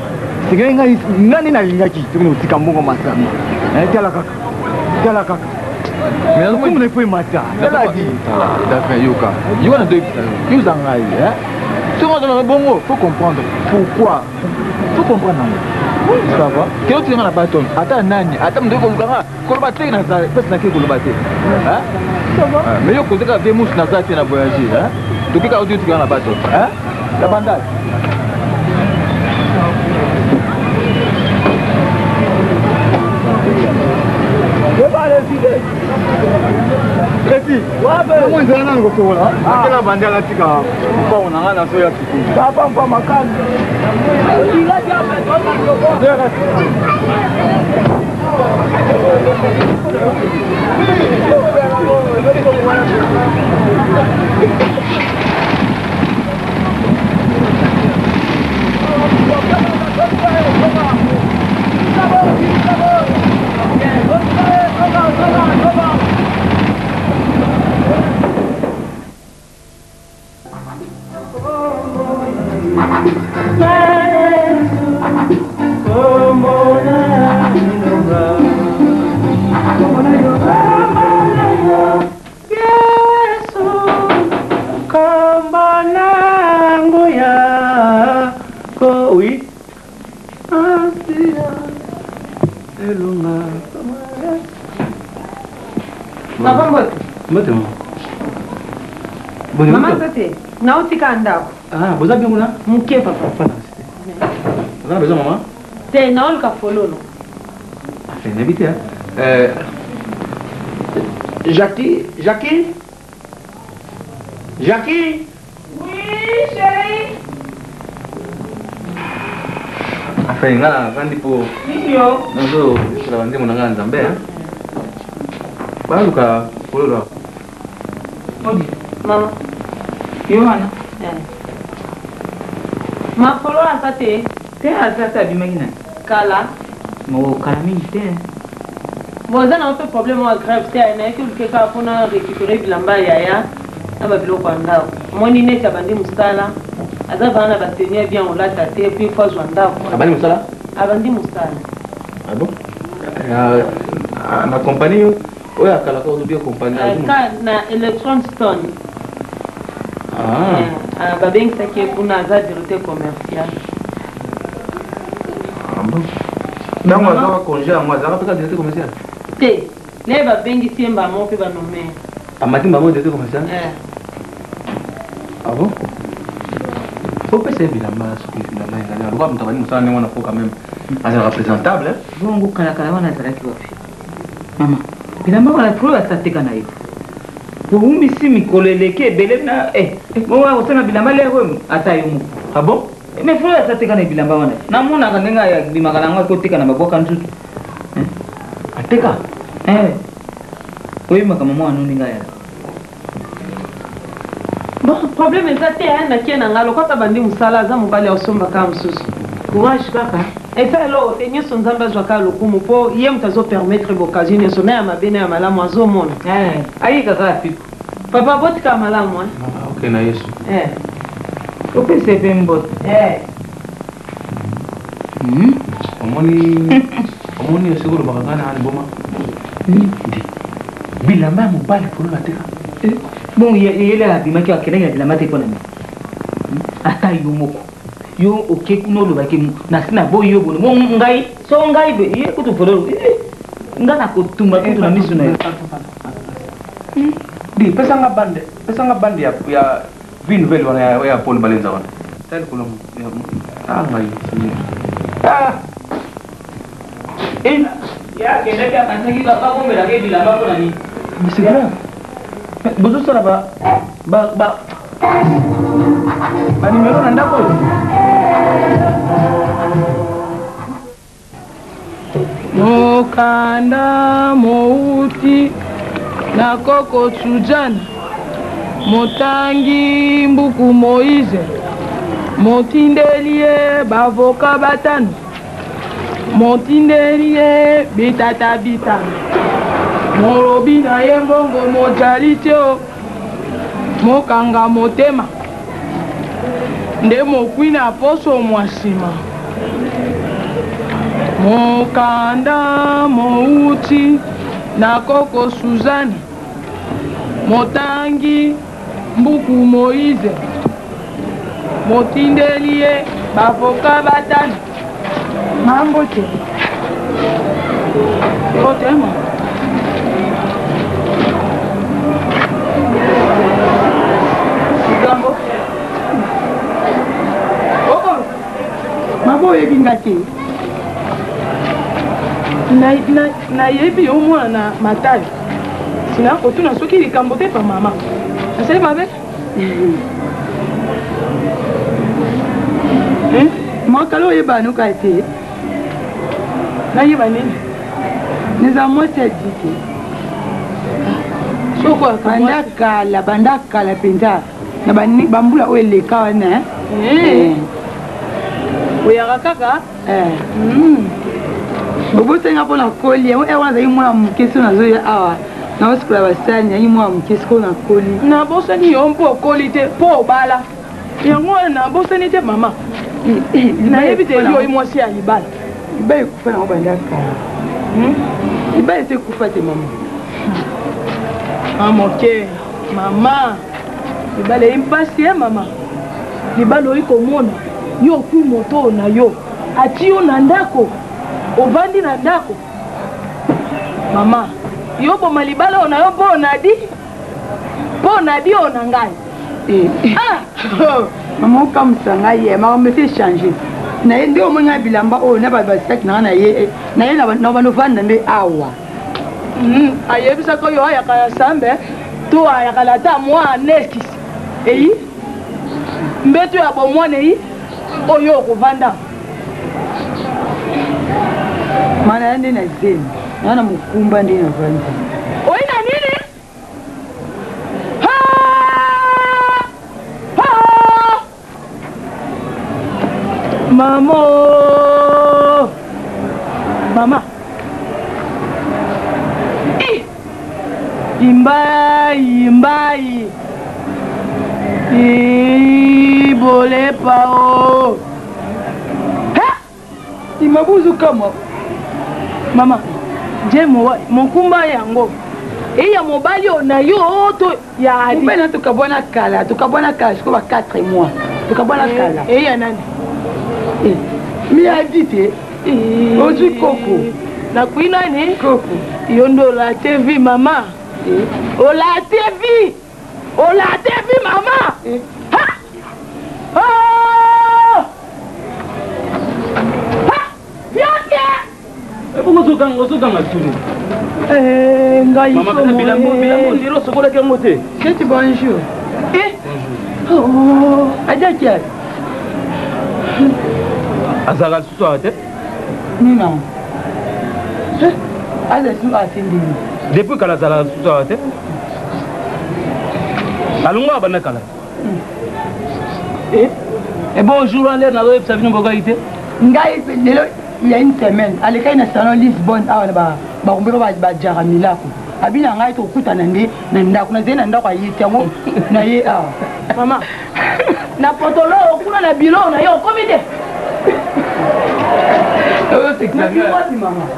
sengeli ngai nga nde nalingaki soki nakotika mbongo masanga. Tala kaka. Tala kaka. Lokumu na ifo emata. Tala di. Daphne yoka. Yo wana ndoyebisa yo. Yo oza ngai, hein? Soki oza na bongo, faut comprendre pourquoi. Faut comprendre yango. Ça va? Kelo tika nga na baton. Ata nani, ata moto koluka nga. Koloba te na za place na ke koloba te. Hein? Mais yo kozeka vie mousse na za te na voyager, hein? Toki ka audio tika na bato, hein? La bandade. Preti, yango nzela nanu kosokola ate na bandi alatika mpango na ngai nazoya sikoyo. Papa mpa makasi. Oui. Papa Mbote. Mbote mama. Mama Nzote, nauti kaka ndako. Ah, boza bien kuna? Moke papa. Oza na besoin mama? Te, naoluka fololo. Eh, nayebi te. Euh, Jackie, Jackie? Jackie? Oui, chérie. Enfin, nga navandi mpo Nini yo? nazoyokola banzembo na ngai ya Nzambe. hein. Baluka fololo. Odi. Mama. Yo wana. Ma fololo aza te. Te aza te abimaki na. Kala. Mo kala mingi te. Bon eza nango mpe problème oyo ya grève te nayaki oluke kaka mpo na récupérer bilamba ya yaya na babiloko ya ndako. Omoni neti abandi mosala aza vraiment na batenue ya bien kolata te puis faut azwa ndako. Abandi mosala? Abandi mosala. Ah bon? Na compagnie oyo akalaka olobi ya compagnie Ka na Electron Stone. Ah. Babengisaki ye kuna aza directeur commercial. Ah bon? Ntango azwaka congé yango azalaka mpe kaka directeur commercial? Te, naye babengisi ye mbala moko mpe banome. Amati mbala moko directeur commercial? Eh. Ah bon? Opesa ye bilamba soki bilamba ezali lokola moto abandi mosala ndenge wana po quand même azalaka présentable. Bongo kalakala wana azalaki wapi? Mama, bilamba wana trop asateka na yo. Owumisi mikolo eleki ebele na eh bongo akosenga bilamba lere oyo ata yo moko. Ah bon? Mais frère asateka na bilamba wana. Namonaka ndenge abimaka na yango akoteka na babwaka nzutu. Ateka? Eh. Oyebi makambo mwana ndenge ayaka. Bon, problème eza te hein, nakie na nga lokola abandi mosala aza mobali akosomba kaka mosusu. Courage kaka. Eza eloko te, nyonso Nzambe azwa kaka lokumu po ye moto azo permettre ba occasion nyonso na ya mabe na ya malamu azomona. Eh, ayika kaka pipo. Papa botika malamu hein. Ah, ok na Yesu. Eh. Opesa ye pe mbote. Eh. Omoni omoni esika olobaka ngai na liboma. Ndi bilamba ya mobali fololo ateka. Bongo yele abimaki akendaki na bilamba te mpo na nini? Ata yo moko yo oke kuna olobaki nasi naboyi yo bono bongo ngai so ngai ye kutu fololo ngai nakotumba kutu na miso na yo. Di pesa nga bande pesa nga bande ya ya vie nouvelle wana ya ya Paul Balenza wana. Tali kuna ah ngai Seigneur. Ah. Eh, ya akendaki akanisaki bakomelaka ye bilamba mpo na nini? Mais c'est grave. Bozosala ba ba ba ba numéro na ndako oyo. Mokanda mouti na koko Suzanne, motangi mbuku Moïse, motindeli ye bavoka batano, motindeli ye bitata bitano, molobi na ye mbongo mojali te o, mokanga motema nde mokwi na poso mwa nsima. Mokanda mouti na koko Suzanne, motangi mbuku Moïse, motindeli ye bavoka batano. Mambote. Mbote ma. Likambo. Okolo. Mama oyebi nga te. Nayebi yo mwana na Matayo. Sina kotuna soki likambo te pa mama. Nasali mabe? Mwakala oyeba noka te. Nayeba nini? Neza mwasi ya dike. Banda kala, banda kala mpenza. Na bambula oyo eleka wana. Oyaka kaka? Bobosani nga mpo na koli yango wana azali mwana moke so nazoya awa naosikola basani yangi mwana moke sikoyo nakoli. Nabosani yo mpo okoli te mpo obala yango wana nabosani te mama. Nayebi te yo oyi mwasi ya libala. Libala ekufa nango banda kala. Libala esi ekufa te mama. Amoke mama, libala eyi mpasi e mama. Libala oyi komona yo okwi moto na yo ati yo na ndako ovandi na ndako mama yo boma libala oyo na yo mpo onadi mpo onadi oyo na ngai. Ah! Mama okamwisa ngai ye makambo esi echange na ye nde omoni ngai bilamba oyo na basaki na ngai na ye na ye na bando vanda nde awa. Ayebisaka oyo ayaka na sambe to ayaka na ata mwa anekisi eyi mbeto ya bomwana eyi oyo okovanda. Mana ya nde na zemi na na mokumba nde na vandi. Oyi na nini? Ha! Ha! Mama! Mama! Imbai, imbai. Ibolepa o. Imabuzu kama. Mama, jemo mokumba yango. Eya mobali oyo na yo to ya adi. Mobali na tokabwana kala, tokabwana kala sikoyo ba 4 mois. Tokabwana eh, kala. Eya nani? Eh, mi adi te. Eh. Ozwi koko. Nakui nani? Koko. Yo nde olate vie mama. Eh. Olate vie. Olate vie mama. Eh. Ha! Oh! Ha! Yoke! Ebongo ozokanga ozokanga tuni. Eh, ngai Mama kaka bilambo bilambo ndiro osokolaki yango te. Keti bonjour. Eh. Oh, ajaki api? Azalaka lisusu awa te. Nini yango? Eh, aza lisusu awa te ndenge. Depuis kala azalaka lisusu awa te. Alongwa banda kala. Eh? Et bonjour en l'air nazoyebisa bino bokaki te. Ngai lelo il y a une semaine alekaki na salon Lisbonne awa na bakombe ba bajara milako abi na ngai tokutana nde na ndako nazali na ndako aye te yango na ye awa mama na potolo kuna na bilo na yo okomi te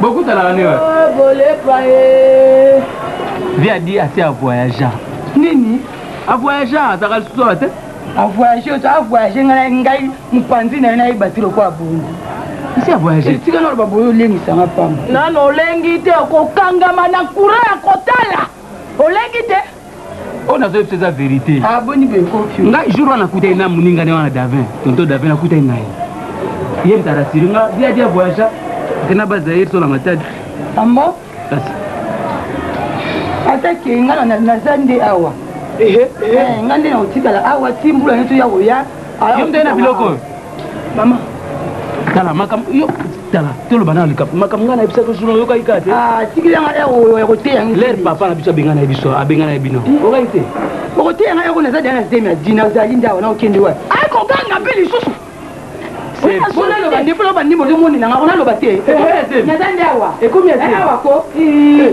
bokutanaka nde oh, bolepa ye vie adi asi avoyagea nini avoyagea azalaka lisusu awa te avoyage oto avoyage ngai ngai mopanzi na ye nayeba te lokola bongo esi avoyage esika naloba boye olengisanga pamba nano olengi te okokangama na courant ya kotala olengi te oyo nazoyebisa eza verité ah, boni boye kofi ngai jour wana nakutaki na moninga ne wana davin tonto davin nakutaki na ye ye moto arasire nga dia dia voyage akenda bazaire so na matadi ambo kasi ata ke nga naza nde awa eh, nga nde nakotikala awa ti mbula nyonso ya koya yo nde na biloko oyo mama tala makambo yo tala toloba na likambo makambo ngai nayebisaki jour oyokaki kaka te ah, tikeli yanga ere ya koteya lere papa na biso abengana ye biso abengana ye bino okaki te okoteya nga eko naza deya na zemi ya dina ozali nde awa naokende wapi akoganga mpe lisusu naloba nde mpo naloba nde bozomonela nga naloba te naza nde awa ekomi awa ko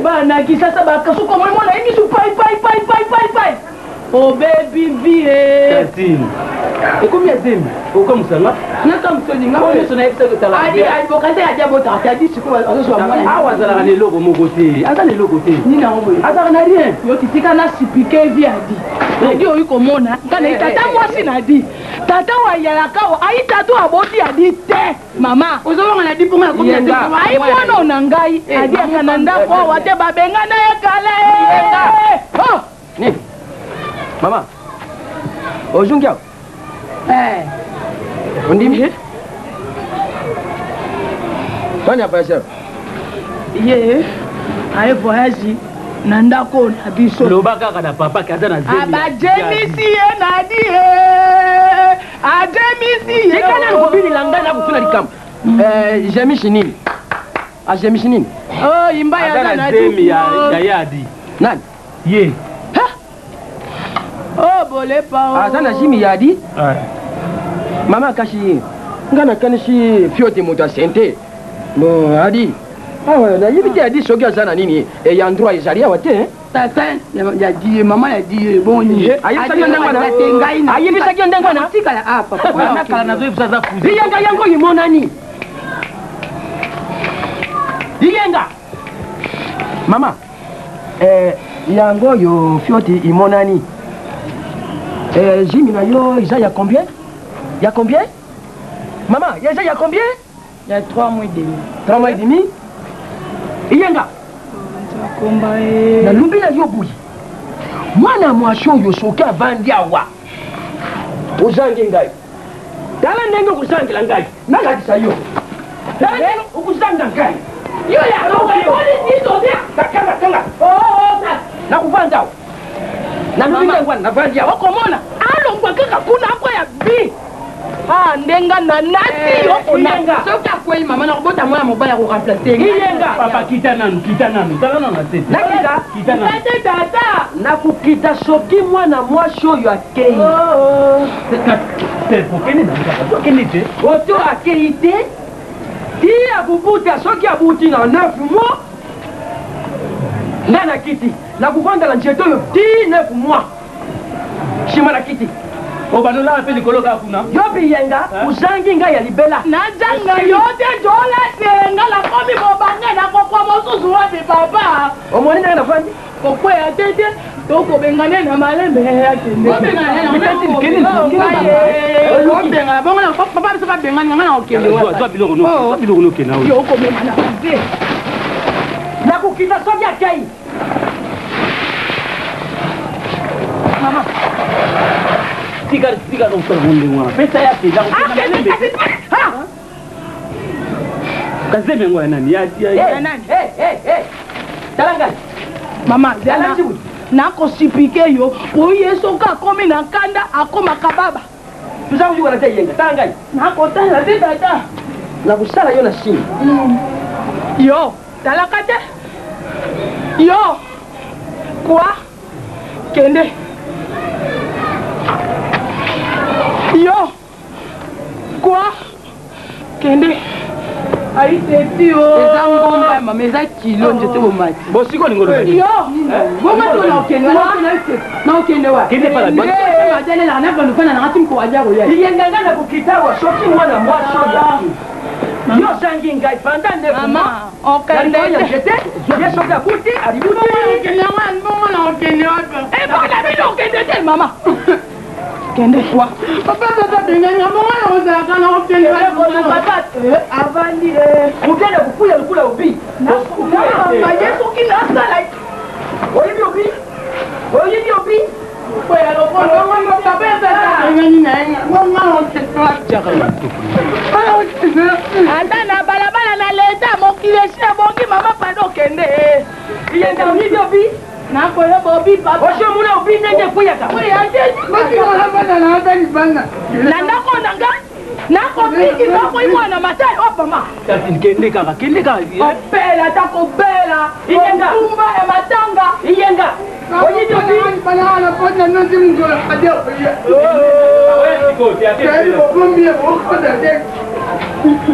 bana kisasa bakasuka omoni mona ye misu pai pai pai pai pai pai obebi vie Tantine ekomi ya zemi okamwisa nga nakamwisoni nga oyo nyonso nayebisaki tala adi bokasi adi abotaka te adi sikoyo azozwa mwana awa azalaka na eloko moko te aza na eloko te nini yango boye azalaka na rien yo titika na supike vie adi adi oyi komona nga na ye tata mwasi na adi Tata wa yalaka wa ayi tata aboti adi te mama. Ozolonga na di mponga nakomi na ayi mwana na ngai eh, adi aka na ndako awa te babengana ye kala eh. Oh! Nini? Mama. Ozungi awa? Eh. Ondimi? Nani avoyage? Ye aye voyage na ndako na biso. Loba kaka na papa ke aza na zemi. Abajemisi ye na di ye. Ajemisi ye. Tika nanu kobinela ngai nakotuna likambo. Eh, jemisi nini? Ajemisi nini? Oh, imba ya aza na zemi ya ye adi. Nani? Ye. Oh, bolepa oh. Aza na zemi ya adi? Mama kasi ngai nakanisi fiote moto ya sente. Bon, adi. Awa nayebi te adi soki aza na nini eya endroit ezali awa te. Tata ya die mama ya die boni. Ayebisaki yo ndenge wana? Ayebisaki yo ndenge wana? Tikala ah papa. Wana kala nazoyebisa aza kuzi. Liyenga yango imonani. Liyenga. Mama. Eh, yango oyo fioti imonani. Eh, zimi na yo eza ya combien? Ya combien? Mama, eza ya combien? Ya 3 mois et demi. 3 mois et demi? Iyenga. Komba e. Nalumbi na yo boye. Mwana mwasi oyo soki avandi awa ozangi ngai. Tala ndenge okozangela ngai. Nalakisa yo. Tala ndenge okozanga ngai. Yo ya Kanga kanga. Oh, Nakuvanda awa. Nalobi ndenge wana navandi awa. Okomona alongwa kaka kuna akwaya bi. Ah, ndenga na nati yo kona. Soki akwei mama nakobota mwana mobali ako remplacer. Iyenga papa kita nanu kita nanu tala nanu na tete. Nakita kita nanu. Tete tata. Nakokita soki mwana mwasi oyo akei. Te okende na kaka okende te. Oto akei te ti akobuta soki abuti na 9 mois. Nga na kiti nakofanda na nzete oyo ti 9 mois nsima na kiti. Obanolaka mpe likolo kaka kuna. Yo biyenga ozangi ngai ya libela. Nazanga yo te jola te nga nakomi mobange nakokwa mosusu wapi papa. Omoni ndenge nafandi? Kokweya te te tokobengane na malembe akendekobengana bongo papa biso babengani nga na okende biloko nokenda yo okomema na mabe nakokita soki akei mama tika tika kosala ngo ndenge wana pesa ye akenda kazemi yango ya nani ya nani tala ngai mama zela nakosipike yo po ye soki akomi na nkanda akomaka baba toza koyokana te yenga tala ngai nakotala te tata nakosala yo na nsima yo talaka te yo kwa kende yo kwa kende aiseti o eza ngomba ya mama eza kilo nzete bomati bosiko olingo yo naokende iyenga ngai nakokita awa soki mwana mwasi oyo yo ozangi ngai pendant neuf mois okende ya nzete ye soki abuti alibuti ebona bino okende te mama kende kwa papa tata bengani nga bongo na kozalaka na okende papa avandi okende kokuya lokola obi nabamba ye soki nasala oyebi obi oyebi obi koya lokolo ata na balabala na leta mokili esi ebongi mama pado okende iyenda oyebi obi nakoyeba obi papa osi omona obi ndenge ekweyaka na ndako na nga nakobikisa okoi mwana matali o mama kende kaka kende kaka opela ata kobela Iyenga. okumba ya matanga iyenga oyebi obi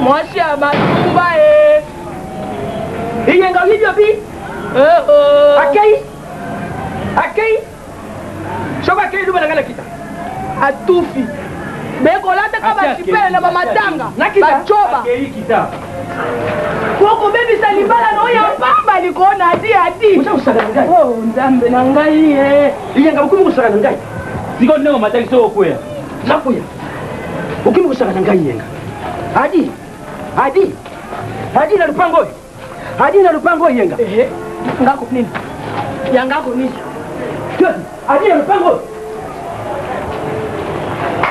mwasi ya matumba e iyenga oyebi obi akei akei soki akei luba na ngai nakita atufi bekolataka basipele na bamatanga bacoba po kobebisa libala na oyo ya pamba likolo na adi adi o nzambe na ngai ye iyenga okomi kosaka na ngai sikoyo ndenge omataki soki okweya nakoya okomi kosaka na ngai iyenga adi adi adi na lupango oyo adi na lupango oyo iyenga ngako nini ya ngako nini adi na lupango oyo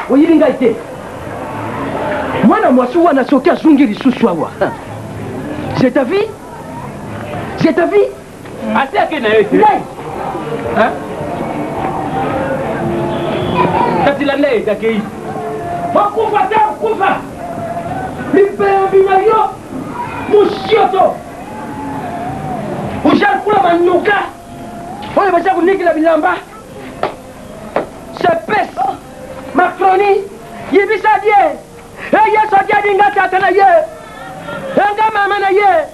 oyebi ngai te mwana mwasi wana soki azongi lisusu awa je ta vie je ta vie asi ake na ye te ngai kasi landa ye akei okufa te okufa lipembi na yo mosioto oza kula manuka oyo baza konikela bilamba sepes macroni yebisa die e yesu adi alinga tata na ye enga mama na ye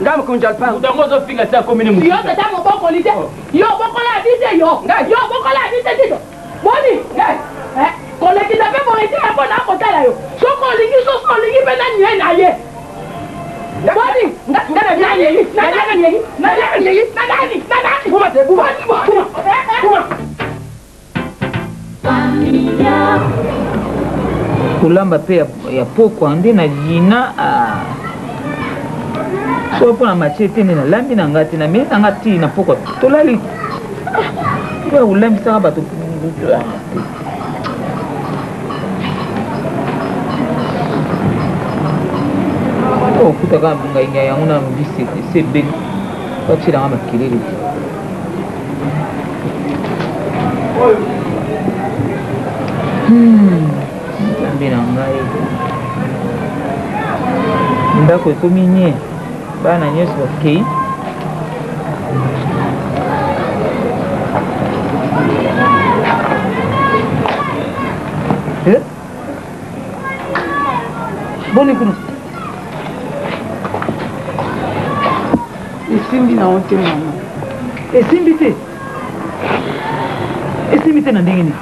nga mokonzi ya lupango moto yango ozofinga ti akomi ni yo tata mobokoli te yo bokola adi te yo yo bokola adi te tito boni kolekisa mpe boye te mpo na kotala yo soki olingi soso olingi mpe nanie na ye boni buma te buma buma buma kolamba mpe ya pokwa nde na lina so mpo na matie te nde nalambi na nga te nameli na nga ti na pokwa tolali mpo ya kolambisaka bato okutaka ngai yango na mbisi esi ebeli batielanga makelele te nzambe na ngai ndako ekomi nye bana nyonso bakei Eh? boni kuna esimbi na yo te mama. Esimbi te. Esimbi te na ndenge nini?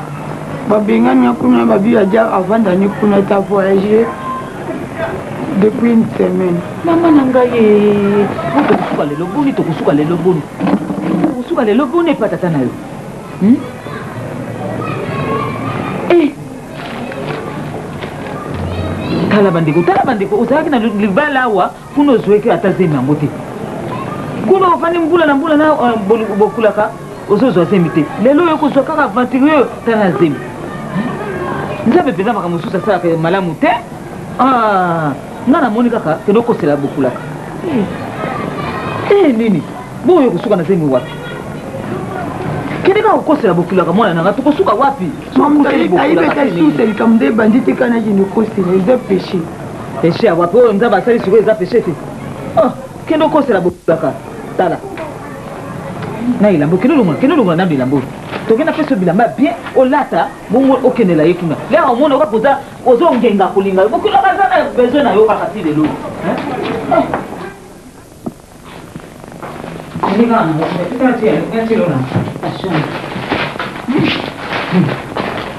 Babengani nga kuna babi aja avanda ni kuna ta voyage depuis une semaine. Mama na ngai eh, tokosuka lelo boni, tokosuka lelo boni, tokosuka lelo boni epa tata na yo. Hmm? Eh. Tala bandeko, tala bandeko, ozalaki na libala awa kuna ozwaki ata zemi yango te. Kuna ofandi mbula na mbula na uh, bokulaka ozozwa zemi te. Lelo oyo kozwa kaka aventure oyo tala zemi. Nzambe mpenza makambo mosusu asalaka malamu te. Ah, nga namoni kaka kende okosela bokulaka. Eh, eh nini? Bongo yo kosuka na zemi wapi? Kende kaka kokosela bokulaka mwana na nga tokosuka wapi? Ayibeka susa likambo nde ebandi te kaka nakende kosela eza peche. Peche ya wapi oyo Nzambe asali sikoyo eza peche te? Oh, kende okosela bokulaka. Tala. Na elamba kende olongola kende olongola nanu elamba oyo. Tokende apesa yo bilamba bien olata bongo okendela ye kuna. Lera omona kaka oza ozongenga kolinga yo bokulaka aza na besoin na yo kaka ti lelo. Hein?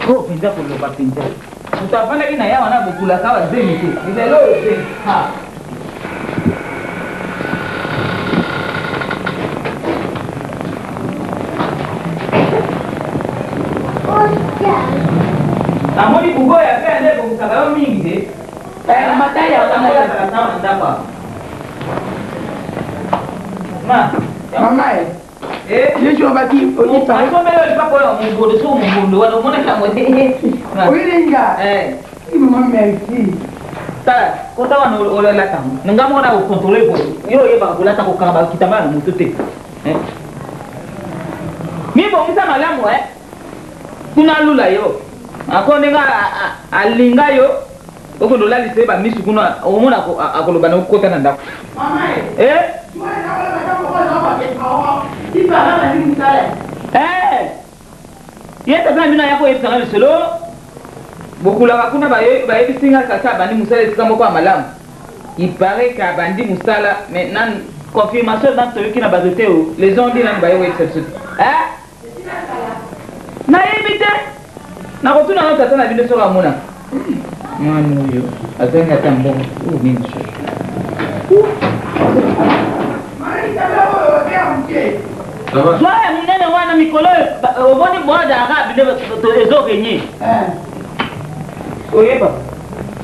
Oyo mpenza koloba mpenza moto afandaki na yawa na bokulaka awa zemi te lelo oyo zemi namoni bugoya mpe ande ebongisaka yo mingi te Mama eh. Yesu abaki oyilinga mama merci. Tala kota wana olata yango nga moko na kocontrole boye yo oyebaka kolata kokanga bakitamba na moto te mibongisa malamu e kuna alula yo ako ndenge alinga yo okende olalisa ye bamisu kuna omona akoloba na okota na ndako eh? Eh! Ye tata na bino aya koyebisa nga lisolo bokulaka kuna bayebisi nga kaka abandi mosala esika moko ya malamu il paraît que abandi mosala mais nan confirmation nanu toyoki na bato te o les ont dit nanu baye koyebisa biso te eh? Nayebi te. Nakotuna na tata na bino soki amonaka. Mwana oyo azangi ata mbongo oyo nini soki. Zwa ya monene wana mikolo oyo omoni mode arabe nde ezo regne. Oyeba.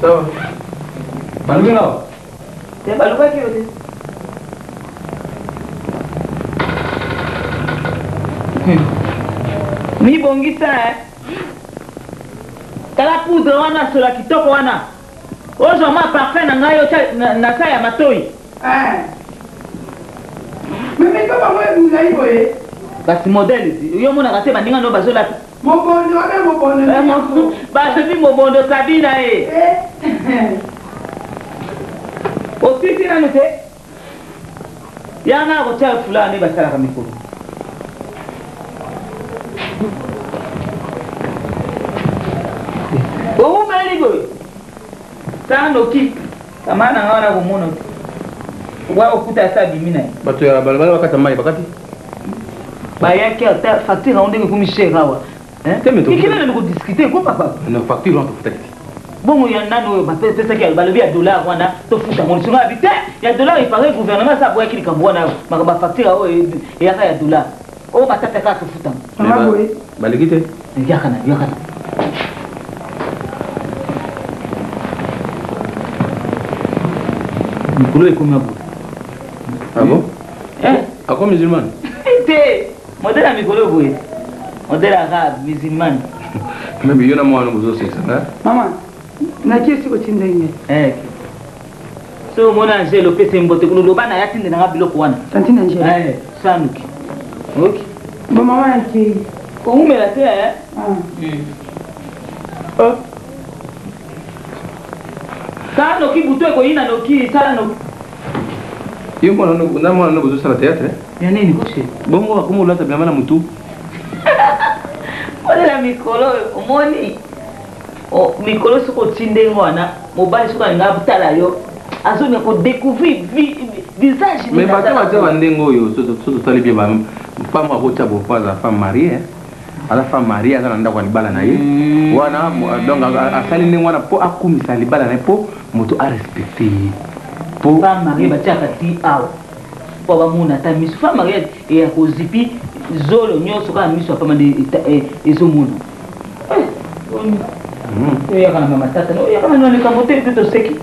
Ça va. Baluki nga. Te balukaki yo te. Mibongisa eh. Tala poudre wana sola kitoko wana. Ozwa mwa parfum na ngai otya na sa ya matoi. Meme to bango ebulai boye. Kasi modèle yo omonaka te baninga no bazolata. Mobondo wana mobondo. Balobi mobondo Sabina e. Osisi nanu te? Yanga akotya fula nde basalaka mikolo. Owumeli boye. Sala noki. Mama na nga wana komona te. Wa okuta asa abimi na ye. Bato ya balabala bakata mai bakati. Bayaki ata facture yango ndenge ekomi cher awa. Ikina nani kodiscute ko papa. Non, facture wana tofutaki te. Bongo ya nani oyo bapesaki balobi ya dollar wana tofuta ngo lisunga abi te ya dollar ipare gouvernement asa aboyaki likambo wana makambo ya facture oyo eyaka ya dollar oyo batata kaka tofuta ngo. Baleki te. Yaka na yaka na. Mikolo ekomi aboye. Ah bon? Eh? Ako musulman? Te, modèle ya mikolo boye. Modèle arabe, musulman. Meme yo na mwana bozo sekisa nga. Mama, nakie siko tinda nge. Eh. So omona Angèle opesa ye mbote kuna loba na ye atindela nga biloko wana. Tantine Angèle. Eh, sanuki. Ok. Bon mama nakei. Kowumela te eh. Ah. Oh. Sala noki butu ekoyina noki sala noki. Yo mwana no na mwana no bozosala théâtre? Ya nini koshe? Bongo akoma olata bilamba na mutu. Olela mikolo oyo omoni mikolo soki otii ndenge wana mobali soki alinga atala yo azolinga kodécouvrir vie. Visage Mais bato batia bandenge oyo so totali bien femme akotya bopo aza femme mariée aza femme mariée aza na ndako ya libala na ye wana donc asali ndenge wana mpo akumisa libala na ye mpo moto arespecte ye. Mpo femme mariée batiaka ti awa mpo bamona ata miso. Femme mariée ya kozipi zolo nyonso, kaka miso ya pamba nde ezomona. Oyaka na mama tata, oyaka na likambo te te, toseki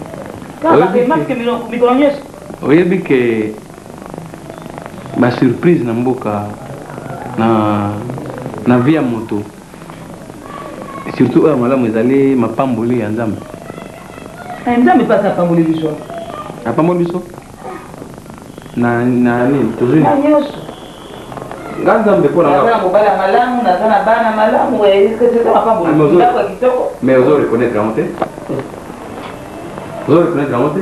kaka baremarke mikolo nyonso. Oyebi ke basurprise na mboka na vie ya moto, surtout oyo malamu, ezali mapamboli ya Nzambe. Nzambe mpasi apamboli biso. Apamboli biso na nini? Tozwi na nyonso. Nga Nzambe mpo na naza na mobali ya malamu, naza na bana malamu, eza mapamboli, ndako ya kitoko. Mais ozo reconnaître yango te, ozo reconnaître yango te,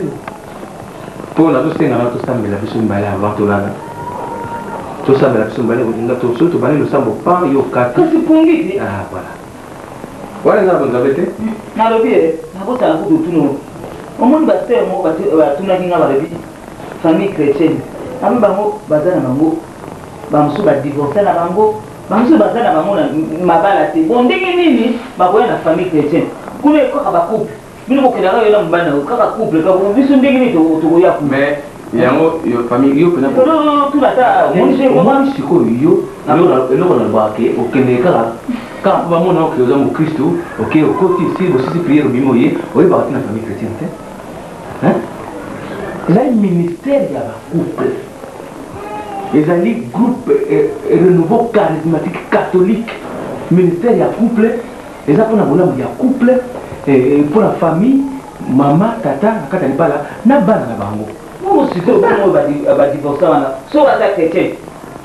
mpo nazosenga na tosambela biso mibale avant tolala, tosambela biso mibale. Kolinga soki tobandi losambo pan yo kati. Kasi pongi te. Ah voilà, wana eza na bonzambe te. Nalobi e nakosala kutu tuno. Omoni, basœur moko batunaki nga, balobi famille chrétienne ami bango baza na bango, bamosusu badivorce na bango, bamosusu baza na bango na mabala te. Bon, ndenge nini bakoya na famille chrétienne? Kuna kaka bacouple, bino bokendaka yo na mobali na yo kaka couple, kaka biso ndenge nini tokoya kuna? Mais yango yo famille yo mpena tuna ata. Omoni sikoyo yo eloko nalobaka ke okendeke kaka kaka mpo bamona oke oza mokristu. Oke, okoti esi bosisi prière, obimi, oye oyebaka te na famille chrétienne te. Ezali ministère ya bacouple, ezali groupe Renouveau charismatique catholique. Ministère ya couple eza mpona bolamu ya couple, mpona famille, mama, tata na kati ya libala na bana na bango. Bongo sikoyo bongo badivorce wana soki baza chrétien?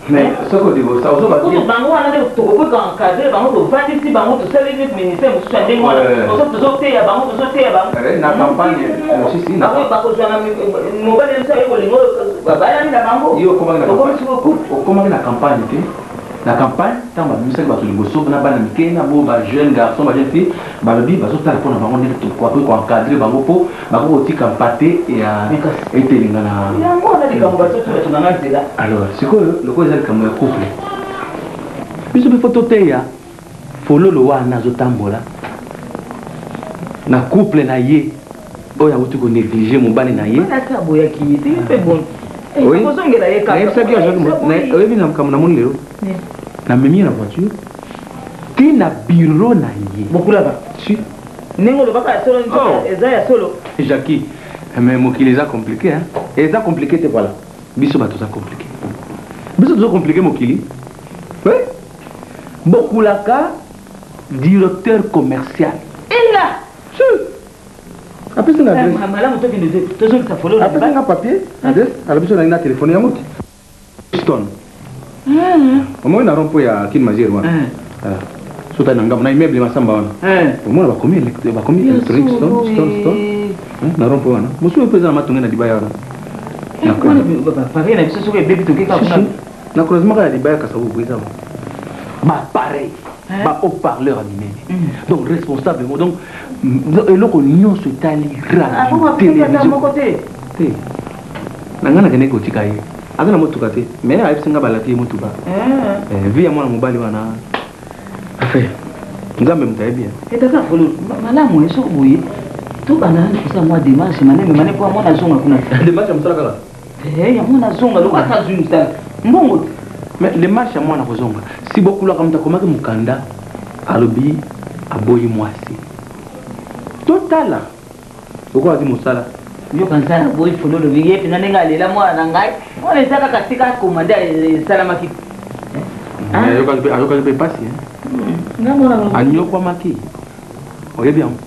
Mais soki odivorce ozoba kutu bango wana nde tokoki koencadre bango, tovandisi bango, tosali neti ministère mosusu ya ndenge wana, tozoteya bango, tozoteya bango. Na campagne mosusu. Bakozwa na mobali mosusu aye kolinga oyo babalani na bango. Yo okomaki na campagne te? Na campagne, ntango babimisaki bato liboso na bana mike na bo bajeune garçon, bajeune fille, balobi bazotala mpona bango ndenge bakoki koencadre bango mpo bakoki kotika mpate ya etelinga na Yango wana likambo bazotuna tunanga nzela. Alors sikoyo lokola eza likambo ya couple, biso mpe faut toteya fololo wana azotambola na couple na ye oyo awuti konéglige mobali na ye. Ata aboyaki ye te, mpe bon, kozongela ye kaka. Nayebisaki, oyebi na makambo namoni lelo, namemi ye na voiture ti na bureau na ye. Bokulaka? Si. Ndenge olobaka ya solo, eza ya solo. Jackie, mais mokili eza compliqué, hein? Eza compliqué te, voilà, biso bato toza compliqué, biso toza compliqué mokili. Oui, Bokulaka directeur commercial. Ela. Si, apesi nga adresse. Malamu tokende tozongisa fololo. Apesi nga papier, adresse, alobi so nangi na telefone yango te. Stone omoi na rond-point ya Kin Mazière wana, so tali na ngambo na immeuble Masamba wana, omona bakomi électronique stone, stone, stone na rond-point wana. Mosusu mpe eza na Matonge na libaya wana. Pareil na biso, soki ebebi tokeka kuna. Na croisement kaka ya libaya Kasavubu eza baappareil, bahaut-parleur ya minene. Donc responsable mo, donc eloko nyonso etali radio, télévision te. Na ngai nakendeki kotika ye, aza na motuka te, mais ayebisi nga balati ye motuka. Vie ya mwana mobali wana, enfin, Nzambe moto ayebi. Etaka folo malamu. Soki boye, tobanda nani kosala mwa démarche maneme mane mpo mwana azonga kuna. Démarche ya mosala kaka? Ya mwana azonga, lokola ata azwi mosala, mbongo te. Mais démarche ya mwana kozonga, si Bokulaka moto akomaki mokanda, alobi aboyi mwasi, totala lokola azwi mosala. Yoka, nzala boyi fololo ye mpena ndenge alela mwana na ngai wana, eza kaka tika akoma nde esalamaki. Ayokaki mpe mpasi, anyokwamaki, oyebi yango.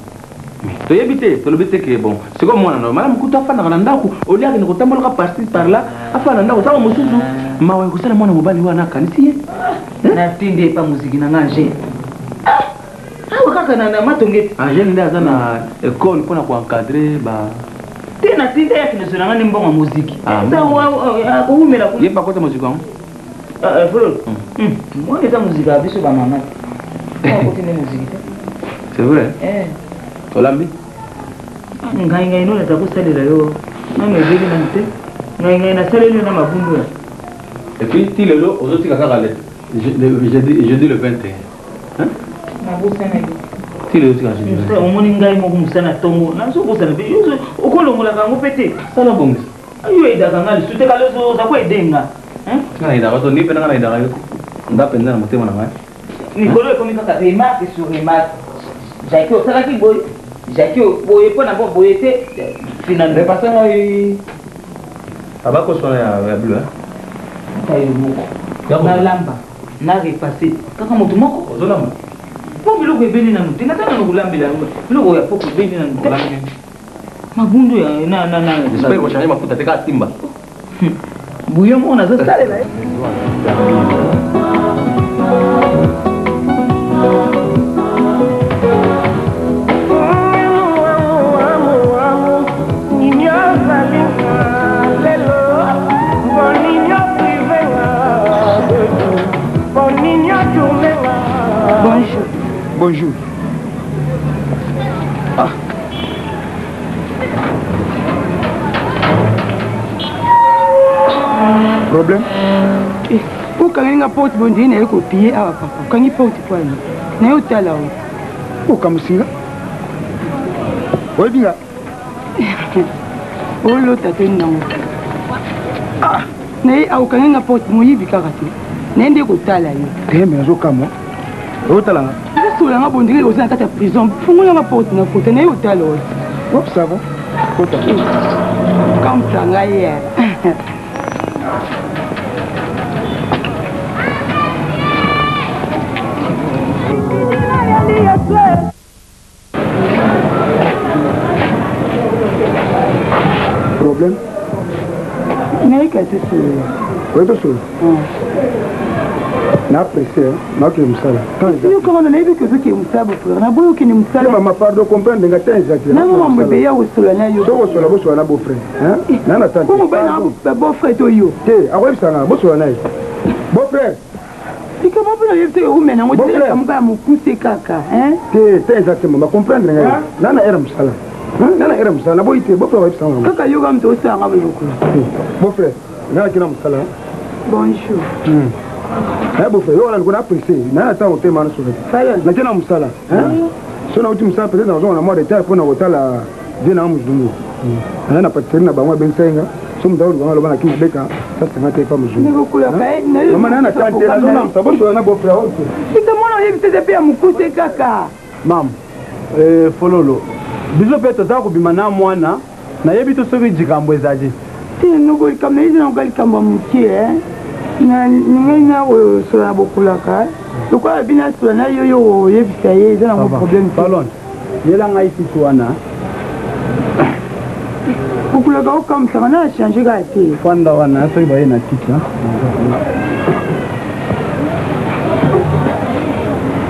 Toyebi te, tolobi te ke bon, sikoyo mwana na malamu kutu afandaka na ndako, olia akende kotambolaka par-ci par-là, afanda na ndako. Ntango mosusu mawa ekosala mwana mobali wana, akanisi ye. Natindi epa moziki na nga Angele awa kaka na Matonge te. Angele nde aza na école mpona koencadre ba Te, natindi ye akende zwa na nga nde mbongo ya moziki. Akowumela. Ye bakota moziki yango. Fololo mwana eza moziki ya biso bamama te, akoti nde moziki te. C'est vrai. Olambi? Ngai ngai nono eza kosalela yo nano ebeli nanu te. Ngai ngai nasaleli yo na mabundu ya. Et puis ti lelo ozotika kaka le jeudi jeudi le 21. Hein? Nabosanaki. Ti lelo otika jeudi. Mosala omoni ngai moko mosala na tongo nazobosana mpe okolongolaka yango mpe te. Sala bongisa. Yo edaka ngai lisusu te kala oza ko aide nga. Nga na edaka to ni mpe nga na edaka yo. Nga mpenza na motema na ngai. Mikolo ekomi kaka remarque sur remarque. Jackie osalaki boye, Jackie boye mpo na bo boye te. Finalement. Repasser ngai abakos wana ya bleu hein. Ata yo moko. Nalamba, na repasser kaka moto moko. Ozolamba? Mpo biloko ebeli nanu te, naza nanu kolambela yango. Biloko ya poko ebeli nanu te. Mabundu ya na na na. J'espère ko changer mafuta te kaka simba. Bouillon moko nazosalela ye. Bonjour. Bonjour. Ah. Problème eh, okangi nga porte boye ndenge naye kopiye awa papa okangi porte po ani naye otala oyo okamwisi nga oyebi nga olota te nango ah, naye okangi nga porte moyibi kaka te naye nde kotala yo te me nazokamwa otala nga ozosola nga bondenge oza na kati ya prison fungola nga porte na kota naye otala oyo hop ça va kota kamsa ngai ye Problème nayika tosolola oye tosolola na presse nakende mosala yokanga na nayebi ke ozokende mosala bofrere naboyi okende mosala mama pardon comprendre nga temps eza te nango mambo ebele ya kosolola na yo soki osolola bosolola na beau-frère na na tante po mobali nanga beau-frère to yo te akoyebisa nga bosolola na ye beau-frère likambo mpo nayebi te eumela yango te likambo ya mokuse kaka te te eza te mama comprendre ngai na na ere mosala na na ere mosala naboyi te beau-frère akoyebisa nga kaka yoka moto osala nga boyokolo beau-frère nga nakina mosala bonjour naye beau-frère yo wana liko na presse na na ntango te mana soki nake na mosala so nauti mosala peut-être nazonga na mwa retard mpo na kotala vie na nga mozungu naye na patisserie na bango abengisaki nga so moto akolukanga aloba na kimabeka sasanga te epa mozungu mama naye na tante nazonamsa bosola na beau-frère oyo te likambo oyebisa eza mpe ya mokuse kaka mama fololo biso mpe toza kobima na mwana Nayebi te soki likambo ezali. Te noko likambo nayebi nakoka likambo ya moke ngai nakosola na bokulaka lokola bino asola na yo yo oyebisa ye eza nango problème te. Falon yela ngai kiti wana. Bokulaka okamwisaka na change kaka te. Fanda wana soki baye na kiti.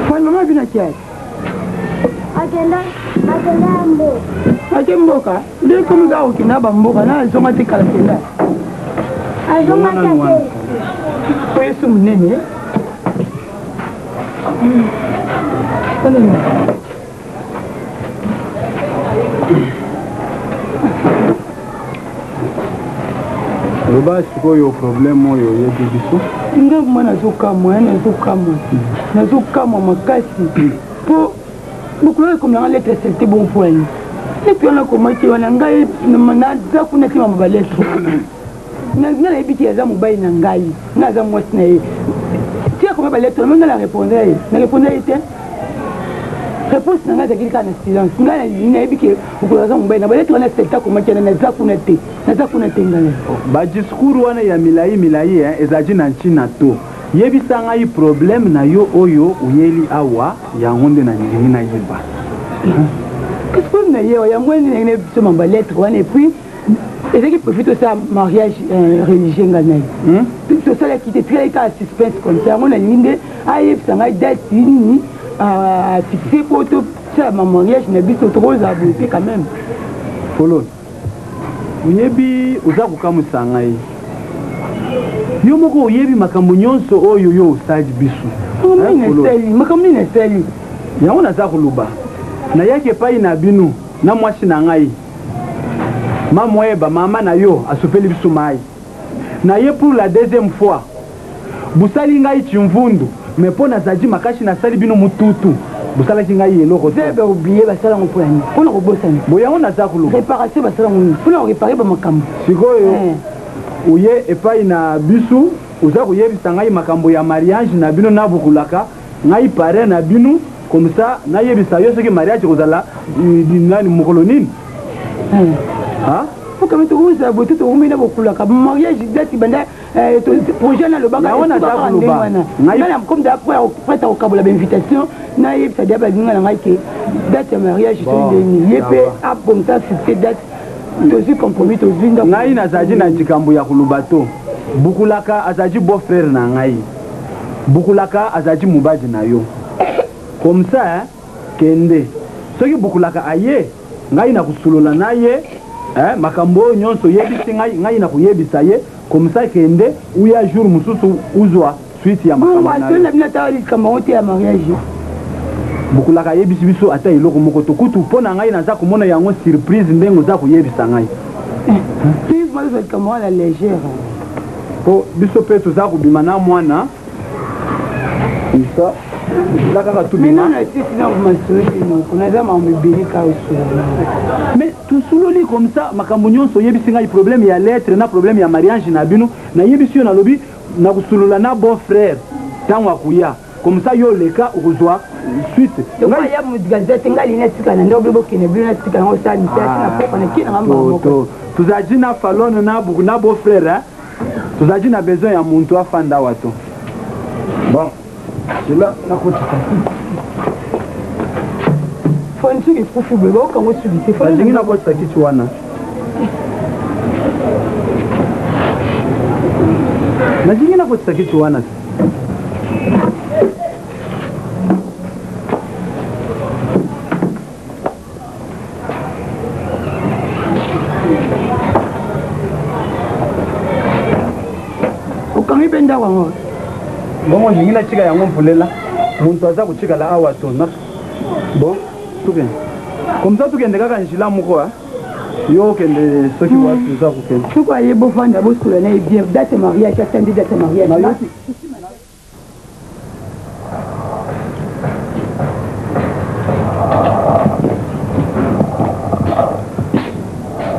Fanda mama bino akiaki. Akenda akenda mboka. Ake mboka nde ekomi kaka kokenda bamboka na azonga te kala kenda. Azonga te. Po yesu monene. Loba sikoyo problème oyo oyebi biso. Nga mwa nazokamwa nazokamwa nazokamwa makasi mpo mokolo oyo ekomela nga lettre salite bongo mpo nini lettre wana akomaki wana ngai naza kuna te mama balettre wana nga nayebi te aza mobali na ngai nga aza mwasi na ye ti akoma balettre wana nga na répondre ye na répondre ye te réponse na ngai ezalaki kaka na silence ngai nayebi ke mokolo aza mobali na balettre wana salite akomaki wana naza kuna te naza kuna te ngai badiscours wana ya milai milai ezalaki na ntina to Yebisa ngai problème na yo oyo oyeli awa yango nde nalingi nayeba. Kasi problème na ye yango nde nalingi nayeba biso mamba lettre wana et puis ezalaki prévu tosala mariage religieux ngai na ye tosalaki te tikalaki kaka suspense comme ça yango nalingi nde ayebisa ngai date nini afixe mpo tosala ma mariage na biso tokozala boye te quand même. Fololo. Oyebi, oza kokamwisa ngai. Yo moko oyebi makambo nyonso oyo yo osali biso. Makambo nini nasali? Yango naza koloba. Nayaki epai na bino na mwasi na ngai. Mamweba mama na yo asopeli biso mayi na ye pour la deuxième fois bosali ngai tshimvundu mais mpo nazalaki makasi nasali bino mututu bosalaki ngai eloko te. Verbe oublier basala yango mpo ya nini? Mpo na kobosana. Boye yango naza koloba. Reparation basala yango nini? Mpo na koreparer ba makambo. Sikoyo oye epai na bisu oza koyebisa ngai makambo ya mariage na bino na Bukulaka ngai parrain na bino comme ça nayebisa yo soki mariage ekozala nani mokolo nini? Hein? Okami tokozala boye te tokomeli na bokulaka mariage date banda eh, projet nalobaka Yango naza esukaka ndenge koloba. wana Ngai- ngai na comme da prête ya kokabola bainvitation nayebisa dia baninga na ngai ke date ya mariage Bon, soki ndeni ye ça mpe va. abongisa fixe date tozwi compromis tozwi ndako ngai nazalaki na likambo ya koloba to bukulaka azalaki beau frère na ngai bukulaka azalaki mobali na yo comme ça hein, kende soki bukulaka aye ngai nakosolola na ye eh, makambo oyo nyonso oyebisi ngai ngai nakoyebisa ye comme ça kende uya jour mosusu uzwa suite ya makambo na asoli yo na bino ata likambo yango te ya mariage bukulaka ayebisi biso ata eloko moko to kutu mpo na ngai naza komona yango surprise ndenge oza koyebisa ngai tozwa likambo wana légère mpo biso mpe toza kobima na mwana ça eza kaka tobima naza makambo ebele kaka osolola mais tosololi comme ça makambo nyonso oyebisi ngai problème ya lettre na problème ya mariage na bino nayebisi yo nalobi nakosolola na bon frère ntango akoya comme ça yo oleka okozwa suite ngai ya gazette ngai lina tika na ndako bokende bino na tika yango osala misala na poko na kina nga moko tozalaki na falone na na beau frère hein? tozalaki na besoin ya muntu afanda awa to bon cela nakotisa foni soki ekufi boye baokango suki te nalingi nakotisa kiti wana nalingi nakotisa kiti wana te okangi mpe ndako yango bongo olingi natika yango mpulela moto aza kotikala awa to bon tokende comme ça tokende kaka njila moko yo okende soki wapi oza kokende soki aye bofanda bosola na ye bien date mariage atandi date mariage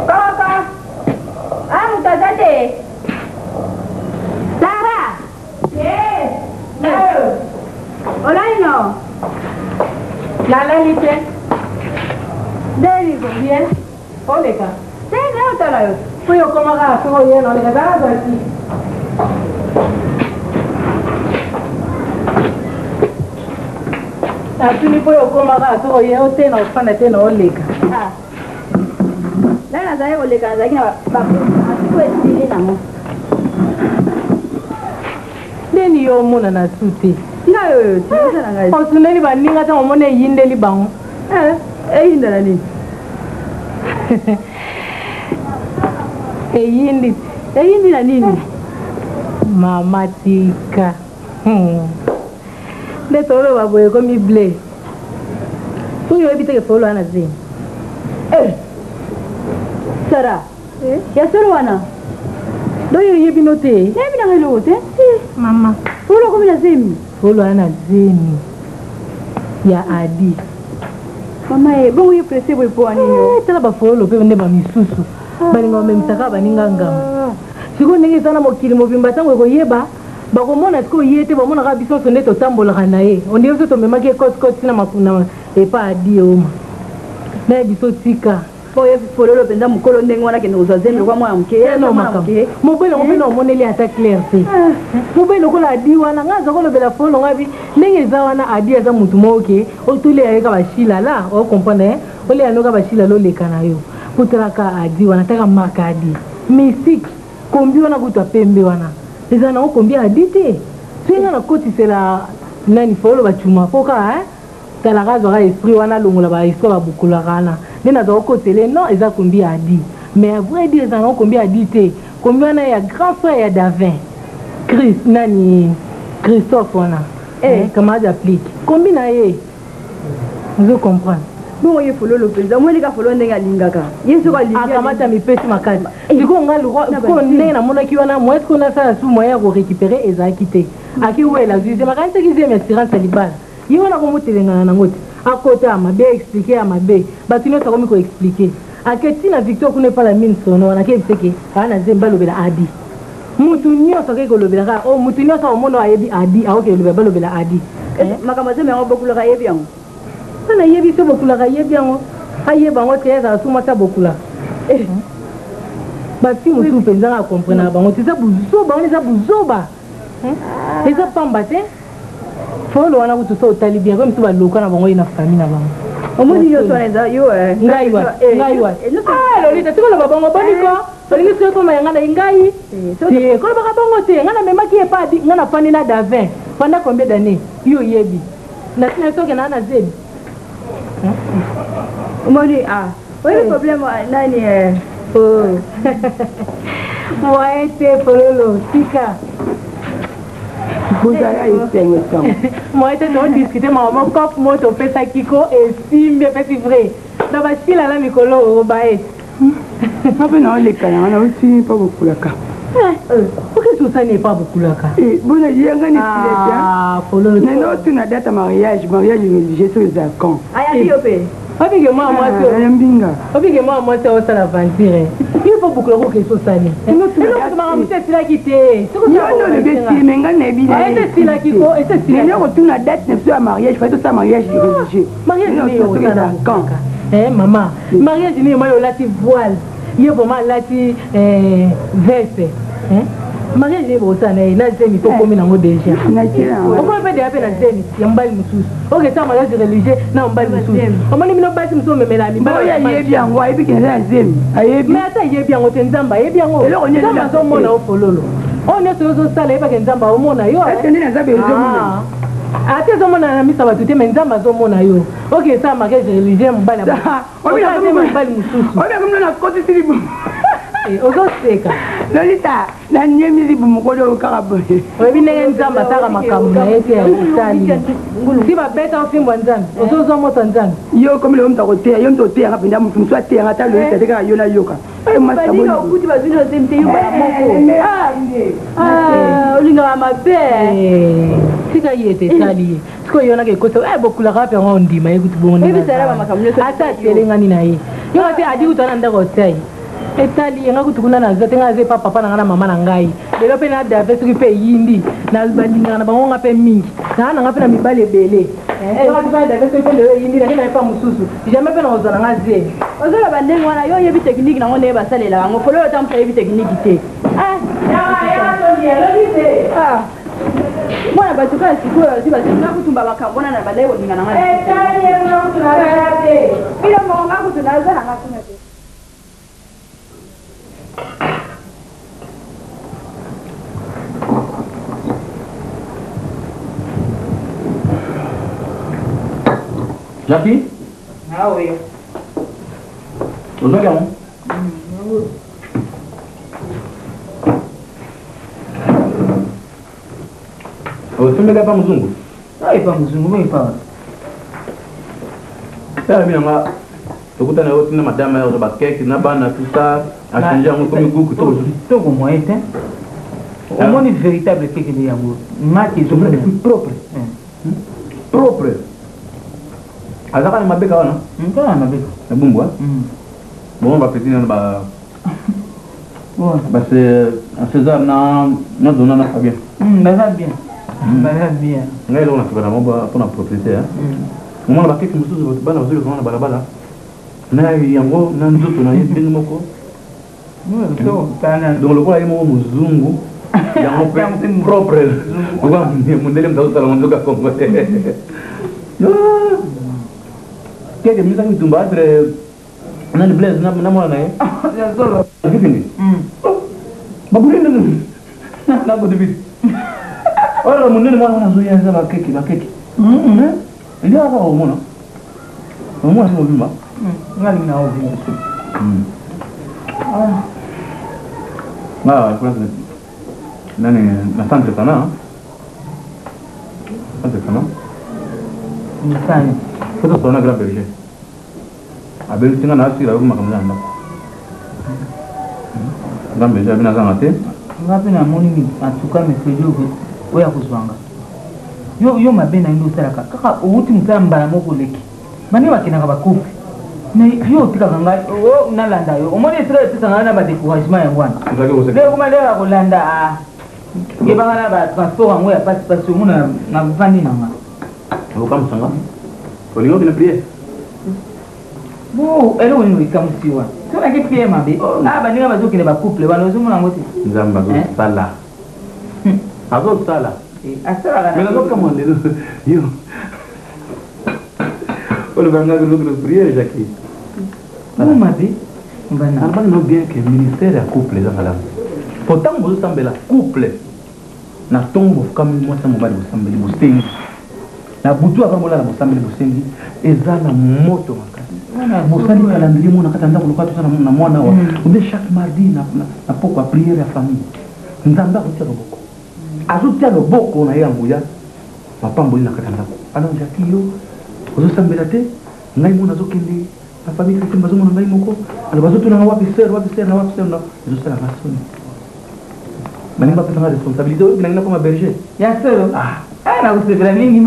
Kaka. Ah, moto aza te. Sara. Eh. Olali no. Nalali te. Ndeni ko bien. Oleka. Te ngai otala yo. Oyo okomaka soki oye na oleka kaka azwaki. Natuni mpo oyo okomaka soki oye o te na ofanda te na oleka. Ah. Ngai nazalaki koleka nazalaki na bamasiko esili nango. Ndeni yo omonana su te. Ngai oyo te na ngai. Osundeli baninga ntango omoni eyindeli bango. Eh, eyinda na nini? Eyindi. Eyindi na nini? Mama tika. Hmm. Nde toloba boye ekomi ble. Soki oyebi te ke folo wana zemi. Eh. Sara. Eh? Ya solo wana. Donc yo oyebi no te? Nayebi nanga eloko te. Eh, mama. Folo akomi na zemi. Folo wana zemi ya Adi. Mama ye, bongo ye presse boye mpo nini? Eh, tala bafololo mpe nde bamisusu balinga bamemisaka baninga ngambo. Sikoyo ndenge eza na mokili mobimba ntango ekoyeba bakomona sikoyo ye te bamonaka biso nyonso nde totambolaka na ye ondire biso tomemaki ye kotikoti na makuna epa Adi oma naye biso tika Po ye fololo penza mukolo ndenge wana akende kozwa zemi lokola mwana muke. Ye aza mwana muke. Mobali yango mpe na omoneli ata clair te. Mobali lokola Adi wana ngai aza kolobela fololo ngai bi ndenge eza wana Adi aza mutu moko ke otoleya ye ka bashila la o comprendre hein oleya no ka bashila loleka na yo potalaka Adi wana taka marque Adi mystique kombi wana kutu ya pembe wana ezala nango kombi ya Adi te soki ngai nakotisela nani fololo bacuma po kaka hein Talaka azwaka esprit wana alongola ba esprit ba bukulaka wana nde naza kokotele non eza kombi ya Adi mais à vrai dire ezala nango kombi ya Adi te kombi wana ya grand frère ya Davin Chris nani Christophe wana eh. camarade ya plique kombi na ye ozo comprendre. Bongo ye fololo mpenza omoni ka fololo ndenge alingaka ye soki alingi akamata mipesi makasi sikoyo nga sikoyo ndenge namonaki wana moyen sikoyo nasala su moyen ya korécupere ezalaki te akiwela azwi zemi akanisaki zemi assurance ya libala ye wana akomotelengana nango te akota ya mabe aexplike ya mabe bato nyonso akomi koexplike ake ntina victor kuna epala mine sono wana akeyebise ke aa na zemi balobela adi mutu nyonso akei kolobela kaka o mutu nyonso akomona ayebi adi akoki kolobela balobela adi makambo zemi yango bokulaka ayebi yango Nga nayebi te bokulaka ayebi yango ayeba yango te azala su mwasi abokulaka eh. Ba fille mosusu mpenza nga comprenaka bango te eza buzoba wana eza buzoba eh? Eza pamba te folo wana kutu so otali bien komi mosusu baloka na bango ye na famille na bango omoni nyonso wana eza yo eh. Ngai wa eh, ngai wa ah lolita tikoloba bongo boniko olingi soki ekoma ya ngai na ngai te kolobaka bongo te ngai namemaki ye pa ngai nafandi na davin pendant combien d'année yo oyebi Na tina soki na na zemi. Omoni ah oyebi problème nani eh. Oh. Moyen te fololo tika. Bozala esengo esengo. Moyen te to discuter mama moko cope moto opesaki ko esimbi epesi vrai. Na basila na mikolo oyo baye. Nga mpe naoleka na nga nauti mpa bokulaka. Okesi osani epa bokulaka. Bona yanga ni filete. Nena otuna date ya mariage, mariage religieux soki eza quand. Ayaki yo mpe. Obike mwa mwasi oyo. Mbinga. Obike mwa mwasi oyo osala aventure. Yo mpo bokulaka okesi osani. Eloko makambo mosusu esilaki te. Yo nde olobi esili me ngai nayebi na ye. Esilaki ko esilaki. Nena kotuna date na biso ya mariage, fai tosala mariage religieux. Mariage nini osala quand? Eh mama. Mariage nini moi olati voile ye vraiment alati eh, veste eh? mariage nini bokosala na ye na zemi mpo okomi nango deja okomi mpe deja mpe na zemi ya mobali mosusu okesala mariage religieux na mobali mosusu omoni bino basi mosusu omemela mibali ayebi yango ayebi kende na zemi ayebi mais ata ayebi yango te nzambe ayebi yango nzambe azomona yo fololo oyo nyonso ozosala yebake nzambe aomona yo ata ezomonana na miso ya bato te mais nzambe azomona yo Ok esala mariage religieux mobali mobali mosusu. Oyo nakomi nakotisi libumu. Eh, ozoseka. Lolita nanyemi libumu kolo kaka boye. Oyebi ndenge nzambe asalaka makambo na ye te ya kosali. Si babeta ofimbo ya nzambe, ozozwa moto ya nzambe. Yo komi lelo moto akoteya, yo moto oteyaka mpenza moto mosusu ateyaka ata Lolita te kaka yo nayoka. Baninga okuti bazwi na zemi te yo mbala moko. Ah, olingaka mabe. Tika ye te etali ye. Sikoyo yo naka ekosa eh bokulaka wapi yango ondima ye kutu bongo ndenge ata atelengani na ye yo te adi kutu ana ndako otai etali ye nga kutu kuna naza te nga naza epa papa na nga na mama na ngai lelo mpe na dave soki mpe eyindi na balingaka na bango nga mpe mingi naa na nga mpe na mibali ebele dave soki mpe lelo eyindi nake na epa mosusu jamais mpe nakozwa na nga zemi ozoloba ndenge wana yo oyebi tekiniki nango ndenge basalelaka yango fololo ata moto ayebi tekiniki te ah. Mwana bato kaka sikoyo azwi bazwi nga kutu ba makambo wana na bandaki kolinga na ngai bino moko nga kutu naza na nga kuna te. Jackie? Ah oui. Ozwaki yango? Osombeli apa muzungu? Ah, epa muzungu, bo epa wapi? Tala bino nga tokutana yo tina madame ya ba cake na bana tout ça a changer yango komi goût kitoko kitoko moyen te. Omoni véritable cake nde yango. Maki ezomona et puis propre. Propre. Azaka na mabeka wana? Kaka na mabeka. Na bumbu hein? Bon ba petit na ba Parce que César na na zona na Fabien. Baza bien. Baza bien. Ngai eloko nasepela na bango mpo na propriété. Omona bakeki mosusu bana bazoli kozonga na balabala na yango na nzoto na ye ndenge moko. Donc lokola ye moko mozungu yango mpe propre lokola mondele moto azosala ngo nzoka congolais. Keke misaki bitumba entre nani Blaise na na mwana na ye ya solo akipindi babuli ndenge na kodibisi oyo monene mwana wana azoya eza bakeke bakeke elia kaka omona omona si mobimba nga lingi na ovimba nga place nani na centre sana centre sana misani foto sona grand berger. Abelisi nga na asila yoki makambo na ndako. Nzambe eza bino azanga te. Nga mpe namoni en tout cas mercredi oyo akozwa nga. Yo yo mabe na yo nde osalaka kaka owuti mosala mbala moko oleki. Bani bakendaka ba couple. Mais yo otikaka ngai oh, nalanda yo. Omoni esika epesaka ngai na ba découragement yango wana. Nde ekoma ndenge ya kolanda ah. Yebaka na ba transport yango ya pasi pasi omona navandi na nga. Okamwisa nga. Olingi okende prière? Bo eloko nini ekamwisi wana? Soki nake prière mabe. Ah baninga bazokende ba couple wana ozomona yango te. Nzambe azosala. Azosala. Asalaka Mais nazokamwa lelo yo. Oloba nga ozokende prière Jackie. Bo mabe. Nalobaki no bien que ministère ya couple eza malamu. Po ntango bozosambela couple na ntongo bofukami mwasi na mobali bosambeli bosengi na butu avant bolala bosambeli bosengi eza na moto makasi bosali calendrier mona kati ya ndako lokola toza na mwana awa ou bien chaque mardi na pokwa prière ya famille nzambe akotia loboko azotia loboko na ye ya nguya mapamboli na kati ya ndako alors jacki yo ozosambela te ngai mona azokende Na famille chrétienne bazomona ngai moko alors bazotuna nga wapi sœur wapi sœur na wapi sœur na ezosala nga soni balingi bapesa nga responsabilité oyo nalingi nakoma berger ya solo ah nakosepela mingi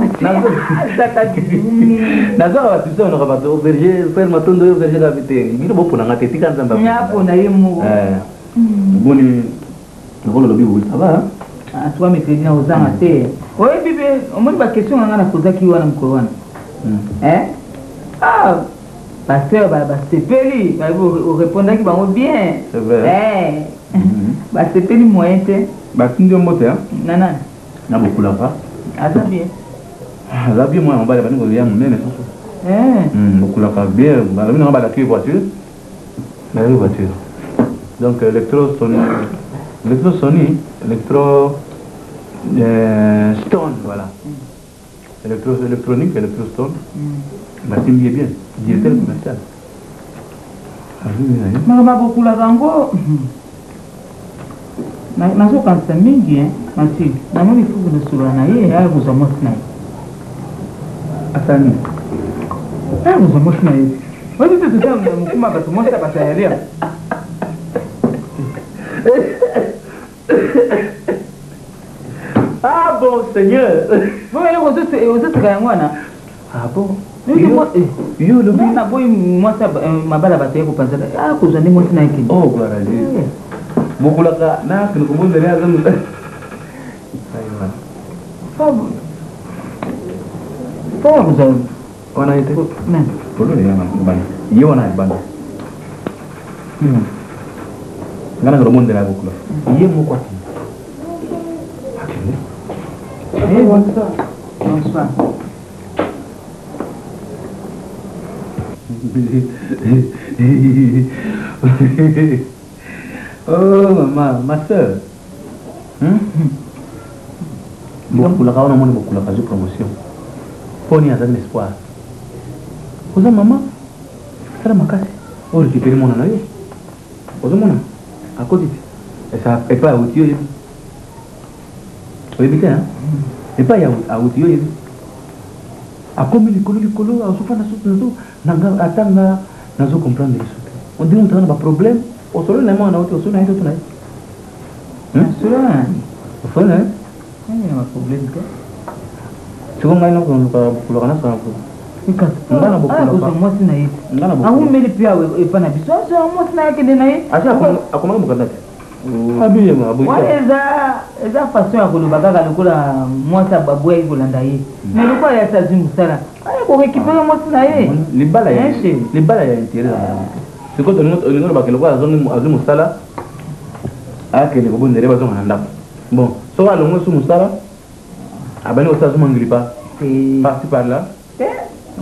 nazwaka basusi onoka bato berger frère matondo oyo berger kapi te bino bopona nga te tika nzambe apona ye moko boni lokola olobi boye ça va en tout cas mercredi na ozanga te oyebi mpe omoni baquestion na ngai nakozaki wana mokolo wana ah pasteur basepeli orépondaki bango bien C'est vrai. Basepeli moyen te. Batindi yo mbote na nani? Na bokulaka. Aza bien. Aza bien mwana mobali abandi koya monene susu. Bokulaka bien balobi nanga balaki voiture balaki voiture donc electro sony electro sony electro stone voilà. Electro, électronique, electrostone. Basimbi ye bien, directeur commercial. Makambo akokulaka yango nazokanisa mingi Mathieu, namoni fuku nasolola na ye aya kozwa mwasi na ye. Asala nini? Aya kozwa mwasi na ye. Oyebi te toza na mokuma bato mwasi ya bato ya lia. Ah bon Seigneur. Bon eloko ozoseka yango wana. Ah bon. Yo olobi naboyi mwasi mabala bato ye kopanza ah kozwa nde mwasi na ye kende. Oh gloire à Dieu. Bokulaka na kende kobondela ye azongi. Fo kozwa wana ye te. Polo ya bana. Ye wana ya bana. Nga na kobondela bokula. Ye moko akende. Akende. Eh, bonsoir. Bonsoir. Oh, maman, ma soeur. Bokulaka wana omoni bokulaka azwi promotion. Mpo nini azali na espoir? Oza mama, sala makasi o récupérer mwana na yo. Ozomona akoti te. Esa epai awuti yo oyebi. Oyebi te hein? Epai awuti yo oyebi. Akomi likolo likolo azofanda susu nazo nanga ata nga nazo comprendre lisusu te. On dirait moto aza na ba problème. Osololi na ye mwana na yo te, osololi na ye te otuna ye. Osololi na ye? Osololi na ye? Nani na ba problème te? Sikoyo ngai nakoluka bokulaka nasala Nga na bokulaka. Mwasi na ye. Nga na bokulaka. Awumeli mpe awa epa na biso. Azwa mwasi na ye akende na ye. Asi akomaki mokanda te. Abiyema aboyi. Wana eza eza façon ya koloba kaka lokola mwasi aboyaki kolanda ye. Mais lokola ye asi azwi mosala, aya korécupérer mwasi na ye. Libala ya libala ya intérêt na bango. Sikoyo olingi olobaka lokola azwi mosala akende kobondela ye bazonga na ndako. Bon, soki alongoli su mosala abandi kosala su mangilipa par ci par là.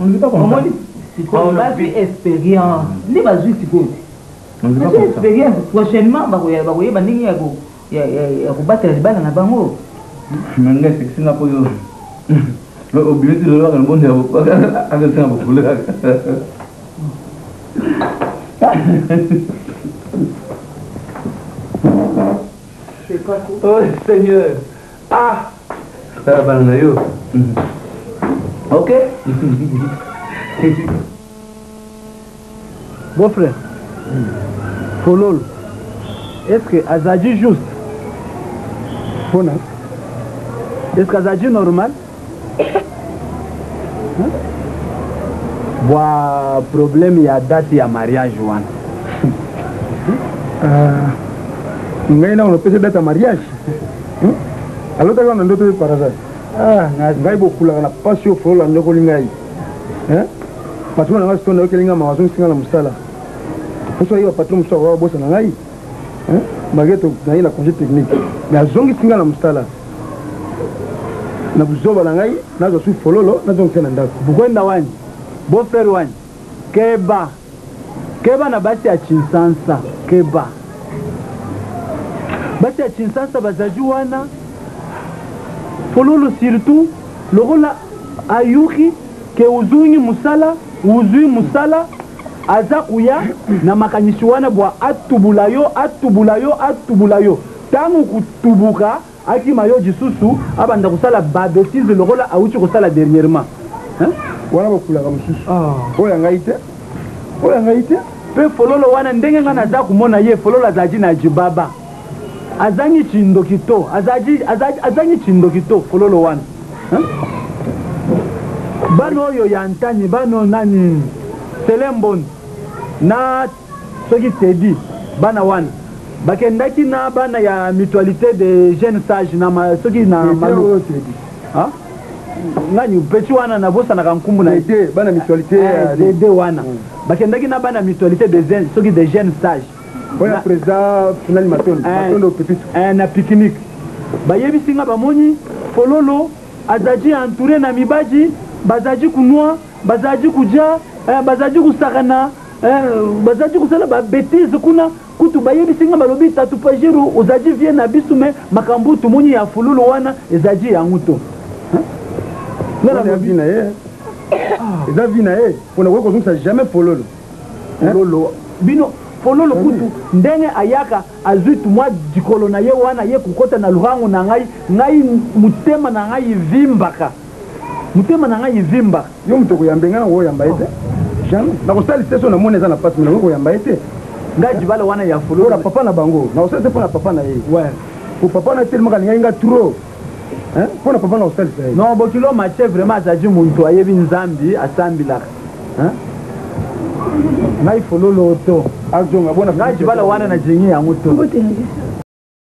On ne vit pas comme ça. Omoni sikoyo bazwi expérience nde bazwi sikoyo te. Bazwi expérience prochainement bakoyeba ndenge ya kobatela libala na bango. Mais ngai esekisi nga mpo yo obimisi lelo kaka nabondela akosenga bokolo kaka. Oh Seigneur. Ah! Tala bana na yo. Ok? Beau frère, Fololo, est-ce que azali juste? Pona? Est-ce que azali normal? Hein? Bwa problème ya date ya mariage wana. Ah, ngai nano napesi date ya mariage hmm? Alotaki wana ndoto par hasard. Ah, ngai bokulaka na mpasi oyo Fololo anyokoli ngai. Patron na ngai sikoyo nayokeli ngai mawa, azongisi ngai na mosala. Poso ayeba patron mosusu akoka kobosana ngai malgré naye na congé technique, mais azongisi ngai na mosala na buzoba na ngai, nazwa su Fololo nazongisa na ndako. Bukwenda wanyi, beau frère wanyi, keba keba na basi ya Tshinsansa, keba basi ya Tshinsansa bazali wana. Fololo surtout lokola ayuki ke uzungi musala, uzui musala, aza kuya na makanisi wana bua atubula yo, atubula yo, atubula yo. Tango kutubuka akima yo lisusu abanda kosala ba betises lokola awuti kosala dernièrement. Hein? Wana bakulaka mosusu. Oyo ya ngai te. Oyo ya ngai te. Pe Fololo wana ndenge ngai naza kumona ye, Fololo azalaki na Djibaba. Azangi tshindoki to azalaki azalaki azangi tshindoki to Fololo wana. Hein? Bana oyo ya Ntani, bana oyo nani Selembon na soki Teddy, bana wana bakendaki na bana ya mutualité des jeunes sages na ma, soki na Malu. Hein? Ngani petit wana nabosanaka nkumbu na ye. Bana mutualité ya Dede wana. Bakendaki na bana mutualité des jeunes, soki des jeunes sages. Oyo ya président Funani Matondo, Matondo Pepito. Na pique-nique. Bayebisi nga bamoni Fololo azalaki entouré na mibaji, bazalaki kunwa, bazalaki kuja, bazalaki kusakana, bazalaki kusala ba betises kuna. Kutu bayebisi nga balobi Tatu Pajiru ozalaki vieux na biso mais makambo tomoni ya Fololo wana ezalaki yango to. Nga nalobi vie na ye. Eza vie na ye. Pona koki kozongisa jamais Fololo. Fololo bino Fololo kutu ndenge ayaka azui tumwa dikolo na ye wana ye kokota na luhangu na ngai, ngai motema na ngai evimbaka, motema na ngai evimbaka. Yo moto okoyamba ngai, nakoyamba ye te jamais. Nakosalisa ye soki namoni eza na pasi, mais nakoki koyamba ye te. Ngai dibala wana ya Fololo pona papa na bango, nakosalisa pona papa na ye. Po papa na ye telemaka alingaki ngai trop. Pona papa nakosalisa ye. Non, bokilo Mathieu vraiment azali muntu ayebi Nzambi, asambilaka. Hein? Ngai Fololo to. Azonga bona. Ngai dibala wana na jengi yango to.